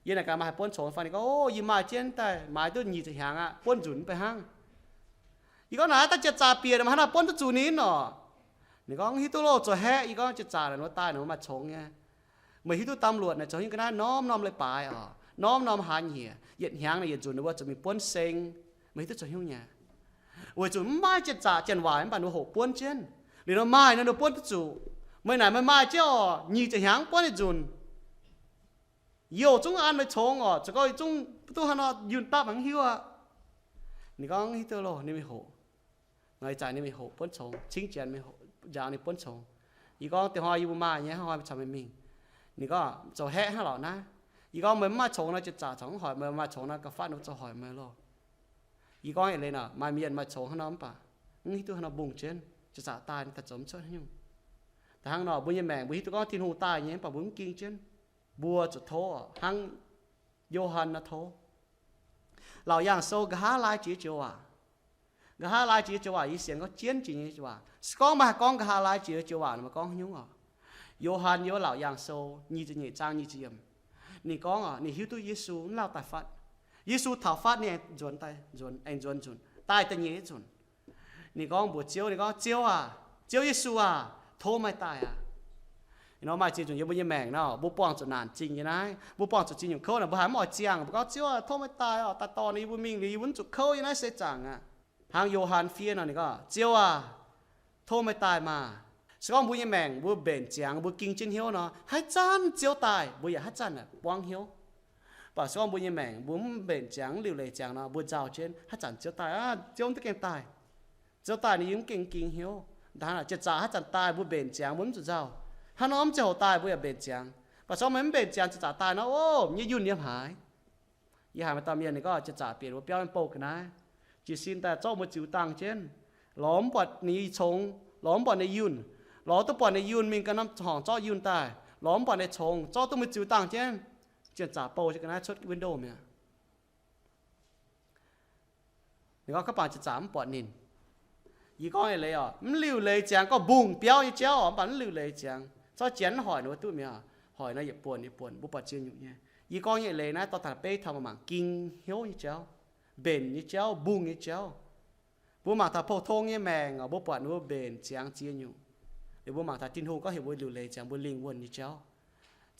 Yie naaic gaax, Meih haaix buonv congx fai? Ninh gorngv, O, yie maaih jienv daaih maaiz duqv nyic ziepc hnyangx aqv, buonv nzunc mv bei hnangv. Yie gorngv, Naaiv daaih janx-zaqc bieqc, meih hnangv haaix nor buonv duqv zuqc ninh orqc? Ninh gorngv, Hiuv duqv loh, zoux haeqv. Yie gorngv, Janx-zaqc naaic nor daaih nor maaih congx nyei. Meih hiuv duqv ตำรวจ naaic zoux hnyouv ga'naaiv norm norm leiz-baaix orqc, norm norm hlaax nyieqc, yietc hnyangx naaic yietc nzunc ninh mbuo zuqc mingh buonv seng. Meih hiuv duqv zoux hnyouv nyei. Weic zuqc mv maaih janx-zaqc janx-waaic mv baac ninh hoqc buonv jienv. Liuz nor maaih nor ninh buonv duqv zuqc. Meih naaic meih maaih jienv orqc, nyic ziepc hnyangx buonv yietc nzunc. Youh zungv an meih congx orqc, zoux gau yie zungv duqv haaix nor yunh dapv mangc hiuv aqv. Ninh gorngv, Hiuv duqv loh, ninh mingh hoqc. Nor ih zanc ninh mingh hoqc buonv congx, cingv janx mingh njaaux ninh buonv congx. Yie gorngv, Diex hnoi yie mbuo maaih nyei, hnoi meih caux meih mingh. Ninh gorngv, Zoux haeqv hnangv lorqc naaiv. Yie gorngv, Meih mv maaih congx nor, janx-zaqc caux mv hoic meih, maaih congx nor, ga'faatv ninh mbuo zoux hoic meih loh. Yie gorngv eix leiz nor, maaih mienh maaih congx hnangv nor mv baac mv hiuv duqv haaix nor mbungh jienv, janx-zaqc daaih ninh daaih zoux mv cuotv haaix nyungc. Da'hnangv nor, mbuo nyei maengc mbuo hiuv duqv gorngv Tin-Hungh daaih nyei mv baac mbuo mv ging jienv. Mbuo zuqc tov hnangv Yo^han nor tov. Laauc Yaangh Sou nqa'haav laai jiex joux waac. Nqa'haav laai jiex joux waac yie sienx gorngv jienv jiex nyei joux waac. Se gorngv meih haih gorngv nqa'haav laai jiex joux waac nor, meih gorngv haaix nyungc oc? Yo^han yiem Laauc Yaangh Sou nyic ziepc nyeic zaang nyic ziepc yiemc, ninh gorngv oc, ninh hiuv duqv Yesu mv lauh daaih fatv. Yesu taux fatv ninh aengx nzuonx daaih, nzuonx, aengx nzuonx nzunc, daaih da'nyeic nzunc. Ninh gorngv mbuox Ziouv, ninh gorngv, Ziouv aac, Ziouv Yesu aac, tov meih daaih aqv. Nor maaih ziex nyungc yiem mbuo nyei maengc nor, mbuo buangh zuqc naanc zingh nyei naaiv, mbuo buangh zuqc ziex nyungc kouv naaic, mbuo haiz mv oix ziangh, mbuo gorngv, Ziouv aac, tov meih daaih oc, daaih dorh ninh yie mbuo mingh liuz yie mbuo mv zuqc kouv nyei naaiv seix zaangc aqv. Hnangv Yo^han fiev nor, ninh gorngv, Ziouv aac, tov meih daaih maah! Se gorngv mbuo nyei maengc mbuo mbenc ziangx, mbuo ging jienv hnyouv nor, haaix zanc Ziouv daaih mbuo yaac haaix zanc buangv hnyouv. Mv baac se gorngv mbuo nyei maengc mbuo mv mbenc ziangx, mv liuc leiz ziangx nor, mbuo nzauh jienv, haaix zanc Ziouv daaih, Ziouv mv duqv gengh daaih. Ziouv daaih ninh yiem mv gengh ging hnyouv. Hnangv naaic, janx-zaqc haaix zanc daaih mbuo mbenc ziangx mbuo mv zuqc nzauh. Hnangv nor mv ziangh hoc daaih mbuo yaac mbenc ziangx. Mv baac se gorngv meih mv mbenc ziangx, janx-zaqc daaih nor, o, nyei yunh yiem haaix? Yie haiz maaih dauh mienh ninh gorngv janx-zaqc bieqc mbuo biauv nyei bouh ga'naaiv, jiez sin daaih zorqv mbuo ziux dangh jienv, lorz mv buatc ninh nyei congx, lorz mv buatc ninh nyei yunh, lorz duqv buatc ninh nyei yunh mingh ganh norm horngc zorqv yunh daaih, lorz mv buatc ninh nyei congx zorqv duqv mbuo ziux dangh jienv, janx-zaqc bouh jienv ga'naaiv cuotv window mi'aqv. Ninh gorngv, Kaav bangc janx-zaqc mv buatc ninh. Yie gorngv eix leiz oc, mv liuc leiz ziangx, gorngv mbungh biauv nyei jauv oc, mv baac mv liuc leiz ziangx. Zorqv janx mv hoic ninh mbuo duqv mi'aqv. Hoic nor yietc buonc yietc buonc mbuo buatc ziex nyungc nyei. Yie gorngv nyei eix leiz naaiv dorh taux beiv taux mangc ging hnyouv nyei jauv, mbenc nyei jauv, mbungh nyei jauv. Mbuo mangc taux pou-tong nyei maengc oc, mbuo buatc ninh mbuo mbenc ziangx ziex nyungc. Liuz mbuo mangc taux Tin-Hungh gorngv heuc mbuo liuc leiz ziangx mbuo lingh wuonh nyei jauv.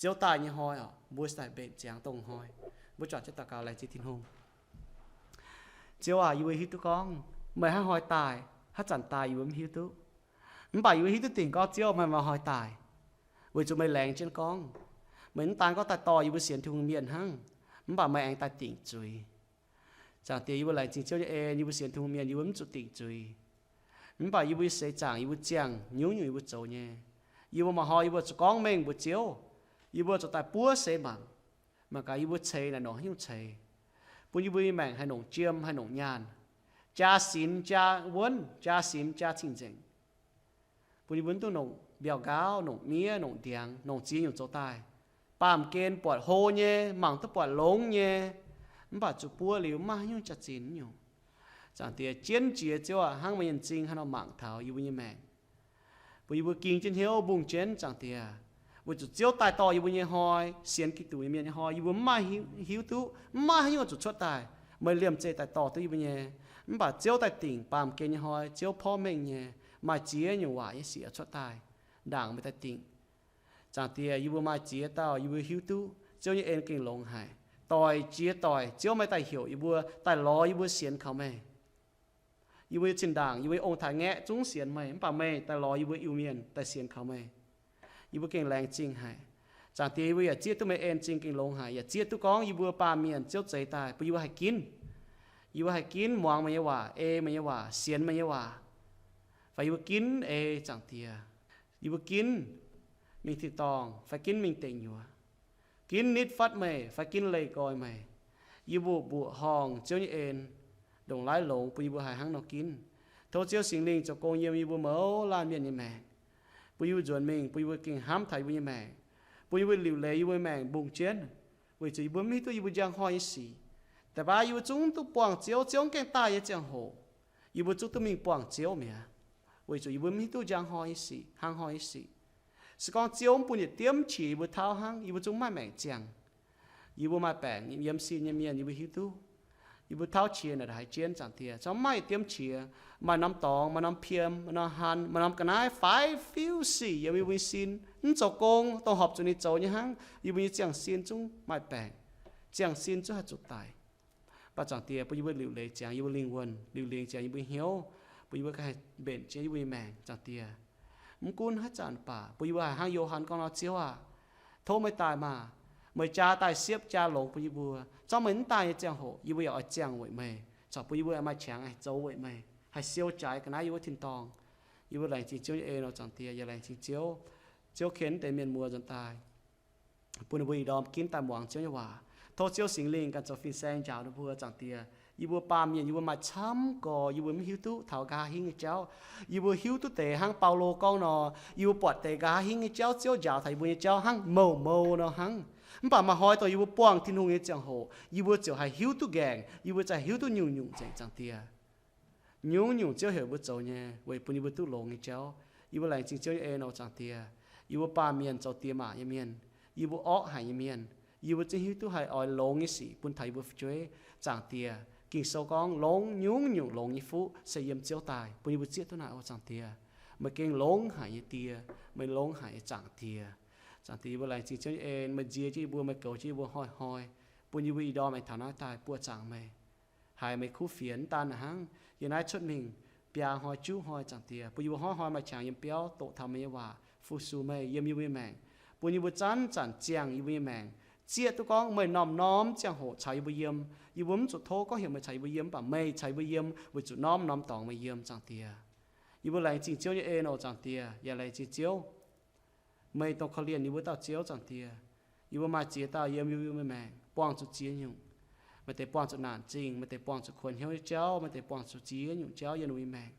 Ziouv daaih nyei hnoi oc, mbuo daaih mbenc ziangx dongh hnoi. Mbuo juangc jienv daux gaux laengz zingh Tin-Hungh. Ziouv aac, yie mbuo hiuv duqv gorngv meih haaix hnoi daaih, haaix zanc daaih yie mbuo mv hiuv duqv. Mv baac yie mbuo hiuv duqv dingc gorngv Ziouv meih maaih hnoi daaih. Weic zuqc meih laengz jienv gorngv, meih mv daan gorngv daaih dorh yie mbuo sienx Tin-Hungh mienh hnangv, mv baac meih aengx daaih dingc zuiz. Zaangc Diex, yie mbuo laengz zingh Ziouv nyei en, yie mbuo sienx Tin-Hungh mienh yie mbuo mv zuqc dingc zuiz. Mv baac yie mbuo nyei seix zaangc yie mbuo ziangh nyungc-nyungc yie mbuo zoux nyei. Yie mbuo maaih hnoi yie mbuo zuqc gorngv mengh mbuox Ziouv. Yie mbuo zuqc daaih buov seix mangc. Mangc gaax yie mbuo ceix naaic nongc haaix nyungc ceix, bun yie mbuo nyei maengc haih nongc jiem, haih nongc nyaanh, jaa sinx jaa wuonv, jaa sinx jaa cing-nzengc. Bun yie mbuo mv dungx nongc mbiauh nqaauv, nongc miev, nongc ndiangx, nongc ziex nyungc zoux daaih. Baamh gen buatc hlo nyei, mangc duqv buatc longx nyei, mv baac zuqc buo liuz mv maaih haaix nyungc jaax-zinh nyungc. Zaangc Diex, jienv jiex Ziouv aac, hnangv meih nyei m'zing haaix nor mangc taux yie mbuo nyei maengc, bun yie mbuo ging jienv hnyouv mbungh jienv. Zaangc Diex, weic zuqc Ziouv daaih dorh yie mbuo nyei hnoi, sienx Giduc nyei mienh nyei hnoi, yie mbuo mv maaih hiuv, hiuv duqv, mv maaih haaix nyungc zuqc cuotv daaih. Meih liemh zeih daaih dorh duqv yie mbuo nyei. Mv baac Ziouv daaih dingc baamh gen nyei hnoi, Ziouv porv mengh nyei, maaih ziex nyungc waac nyei sic cuotv daaih ndaangc meih daaih dingc. Zaangc Diex, yie mbuo maaih ziex dauh yie mbuo hiuv duqv Ziouv nyei en gengh longx haic. Doic jiex doic, Ziouv meih daaih heuc yie mbuo, daaih lorz yie mbuo sienx kaux meih. Yie mbuo nyei zinh ndaangc, yie mbuo nyei ong-taaix-ngaeqv zungv sienx meih, mv baac meih daaih lorz yie mbuo Iu-Mienh daaih sienx kaux meih. Yie mbuo gengh laengz zingh haic. Zaangc Diex, yie mbuo yaac zieqv duqv meih en zingh gengh longx haic, yaac zieqv duqv gorngv yie mbuo baamh mienh Ziouv zeix daaih bun yie mbuo haih ginv. Yie mbuo haih ginv muangx meih nyei waac, ei meih nyei waac, sienx meih nyei waac. Fai yie mbuo ginv ei Zaangc Diex. Yie mbuo ginv mingh tin-dorngh fai ginv mingh deic nyuoz, ginv nitv fatv meih fai ginv leih nqoi meih. Yie mbuo mbuoqc horngh Ziouv nyei en, ndongc laiv longx bun yie mbuo haih hnangv nor ginv. Tov Ziouv Singx Lingh zoux gong yiem yie mbuo mouz laanh mienh nyei maengc, bun yie mbuo nzuonx mingh, bun yie mbuo gengh hnamv taux yie mbuo nyei maengc, bun yie mbuo liuc leiz yie mbuo nyei maengc mbungh jienv, Weic zuqc yie mbuo mv hiuv duqv yie mbuo njang hnoi nyei sic. Da'faanh yie mbuo zungv duqv buangh Ziouv, Ziouv mv gaengh daaih nyei ziangh hoc, yie mbuo zungv duqv mingh buangh Ziouv mi'aqv. Weic zuqc yie mbuo mv hiuv duqv njang hnoi nyei sic, hnangv hnoi nyei sic. Se gorngv Ziouv mv bun yietc diemv qiex yie mbuo tauv hnangv, yie mbuo zungv mv maaih maengc ziangh. Yie mbuo maaih baengc yiem sin nyei mienh yie mbuo hiuv duqv. Yie mbuo tauv qiex naaic haiz jienv zaangc Diex, corc mv maaih yietc diemv qiex. Maaih norm dorngx, maaih norm piem, maaih norm han, maaih norm ga'naaiv faix fiuv sic yiem yie mbuo nyei sin, mv zoux gong, dongh horpc zuqc ninh zoux nyei hnangv. Yie mbuo nyei ziangh sin zungv maaih baengc, ziangh sin zungv haih zuqc daic. Mv baac zaangc Diex bun yie mbuo liuc leiz ziangx yie mbuo lingh wuonh, liuc leiz ziangx yie mbuo hnyouv, bun yie mbuo ganh haih mbenc jienv yie mbuo nyei maengc, zaangc Diex. Mv gunv haaix zanc baac bun yie mbuo haih hnangv Yo^han gorngv nor, Ziouv aah, tov meih daaih maah! Meih jaa daaih siepv jaa longx bun yie mbuo. Zorqv meih mv daaih nyei ziangh hoc yie mbuo yaac oix ziangh weic meih, corc bun yie mbuo maaih qangx haih zoux weic meih, haih siou jaaix ga'naaiv yie mbuo tin-dorngh. Yie mbuo laengz zingh Ziouv nyei en oc, zaangc Diex. Yie laengz zingh Ziouv, Ziouv ken deix mienh muoz nzuonx daaih, bun ninh mbuo ih ndorm ginv daaih muangx Ziouv nyei waac. Tov Ziouv Singx Lingh ganh zoux fin-saeng njaaux ninh mbuo, zaangc Diex. Yie mbuo baamh mienh yie mbuo maaih camv gorx yie mbuo mv hiuv duqv taux nqa'haav hingv nyei jauv. Yie mbuo hiuv duqv deix hnangv Baulo gorngv nor, yie mbuo buatc deix nqa'haav hingv nyei jauv, Ziouv njaaux taux yie mbuo nyei jauv hnangv mouc mou nor hnangv. Mv baac maaih hnoi dongh yie mbuo buangh Tin-Hungh nyei ziangh hoc yie mbuo ziouc haih hiuv duqv nqaengc, yie mbuo ziouc hiuv duqv nyungc-nyungc nzengc, zaangc Diex. Nyungc-nyungc Ziouv heuc mbuo zoux nyei weic bun yie mbuo duqv longx nyei jauv. Yie mbuo laengz zingh Ziouv nyei en oc, zaangc Diex. Yie mbuo baamh mienh zoux diex maac nyei mienh, yie mbuo orqv haic nyei mienh, yie mbuo zungv hiuv duqv haih oix longx nyei sic bun taux yie mbuo fu'jueiv, zaangc Diex. Ging-Sou gorngv longx, nyungc-nyungc longx nyei fuqv se yiem Ziouv daaih, bun yie mbuo zieqv duqv naaic oc, zaangc Diex. Meih gengh longx haic nyei Die, meih longx haic nyei zaangc Diex. Zaangc Diex, yie mbuo laengz zingh Ziouv nyei en, meih nziex jienv yie mbuo, meih goux jienv yie mbuo hnoi-hnoi, bun yie mbuo ih ndorm aengx taux naaiv daaih buoqc zaangc meih, haiz meih kuv fienx. Mv daan naaic hnangv, yiem naaiv cuotv mingh biaa hnoi juqv hnoi, zaangc Diex, bun yie mbuo hnoi-hnoi maaih qangx yiem biauv doqc taux meih nyei waac, fu-sux meih yiem yie mbuo nyei maengc, bun yie mbuo zanc-zanc ziangh yie mbuo nyei maengc, zieqv duqv gorngv meih norm-norm ziangh hoc caux yie mbuo yiem. Yie mbuo mv zuqc tov gorngv heuc meih caux yie mbuo yiem, mv baac meih caux yie mbuo yiem weic zuqc norm-norm dorngx meih yiem, zaangc Diex. Yie mbuo laengz zingh Ziouv nyei en oc, zaangc Diex, yaac laengz zingh Ziouv, meih dongh korv-lienh yie mbuo dauh Ziouv, zaangc Diex. Yie mbuo maaih ziex dauh yiem yie mbuo nyei maengc buangh zuqc ziex nyungc. Maaih deix buangh zuqc naanc zingh, maaih deix buangh zuqc kuonx hnyouv nyei jauv, maaih deix buangh zuqc ziex nyungc jauv yiem ninh mbuo nyei maengc.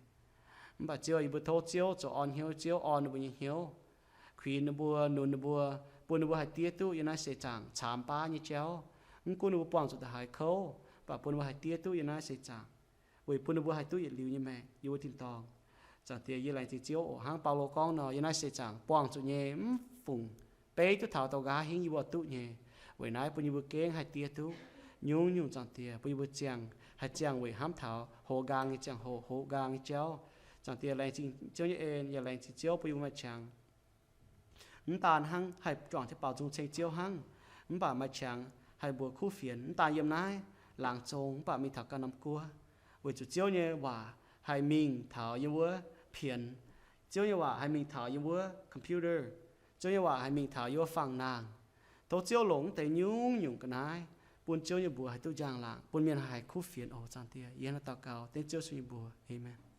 Mv baac Ziouv, yie mbuo tov Ziouv zoux orn hnyouv, Ziouv orn ninh mbuo nyei hnyouv, kuinx ninh mbuo, nunc ninh mbuo, bun ninh mbuo haih diev duqv yiem naaiv seix zaangc caamx baav nyei jauv. Mv gunv ninh mbuo buangh zuqc da'haaix kouv, mv baac bun ninh mbuo haih diev duqv yiem naaiv seix zaangc, weic bun ninh mbuo haih duqv yietc liuz nyei maengc yiem wuov tin-dorngh. Zaangc Diex, yie laengz zingh Ziouv oc. Hnangv Baulo gorngv nor, yiem naaiv seix zaangc buangh zuqc nyei mv fungc beiv duqv taux dongh nqa'haav hingv yie mbuo duqv nyei. Weic naaiv bun yie mbuo gengh haih diev duqv nyungc-nyungc, zaangc Diex, bun yie mbuo ziangh, haih ziangh weic hnamv taux hoz nqaang nyei ziangh hoc, hoz nqaang nyei jauv. Zaangc Diex, laengz zingh Ziouv nyei en, yaac laengz zingh Ziouv bun yie mbuo maaih qangx mv daan hnangv haih juangc jienv baaux nzung ceng Ziouv hnangv, mv baac maaih qangx haih mbuox kuv fienx, mv daan yiem naaiv laangz zong, mv baac mingh taux ganh norm guoqv, weic zuqc Ziouv nyei waac haih mingh taux yiem wuov pienx. Ziouv nyei waac haih mingh taux yiem wuov computer. Ziouv nyei waac haih mingh taux yiem wuov fangx-naangh. Tov Ziouv longc mv deix nyungc-nyungc ga'naaiv bun Ziouv nyei mbuox haih duqv njang-laangc, bun mienh haih kuv fienx oc, zaangc Diex. Yie hnangv naaiv daux gaux dengv Ziouv Yesu nyei mbuox. Aamen.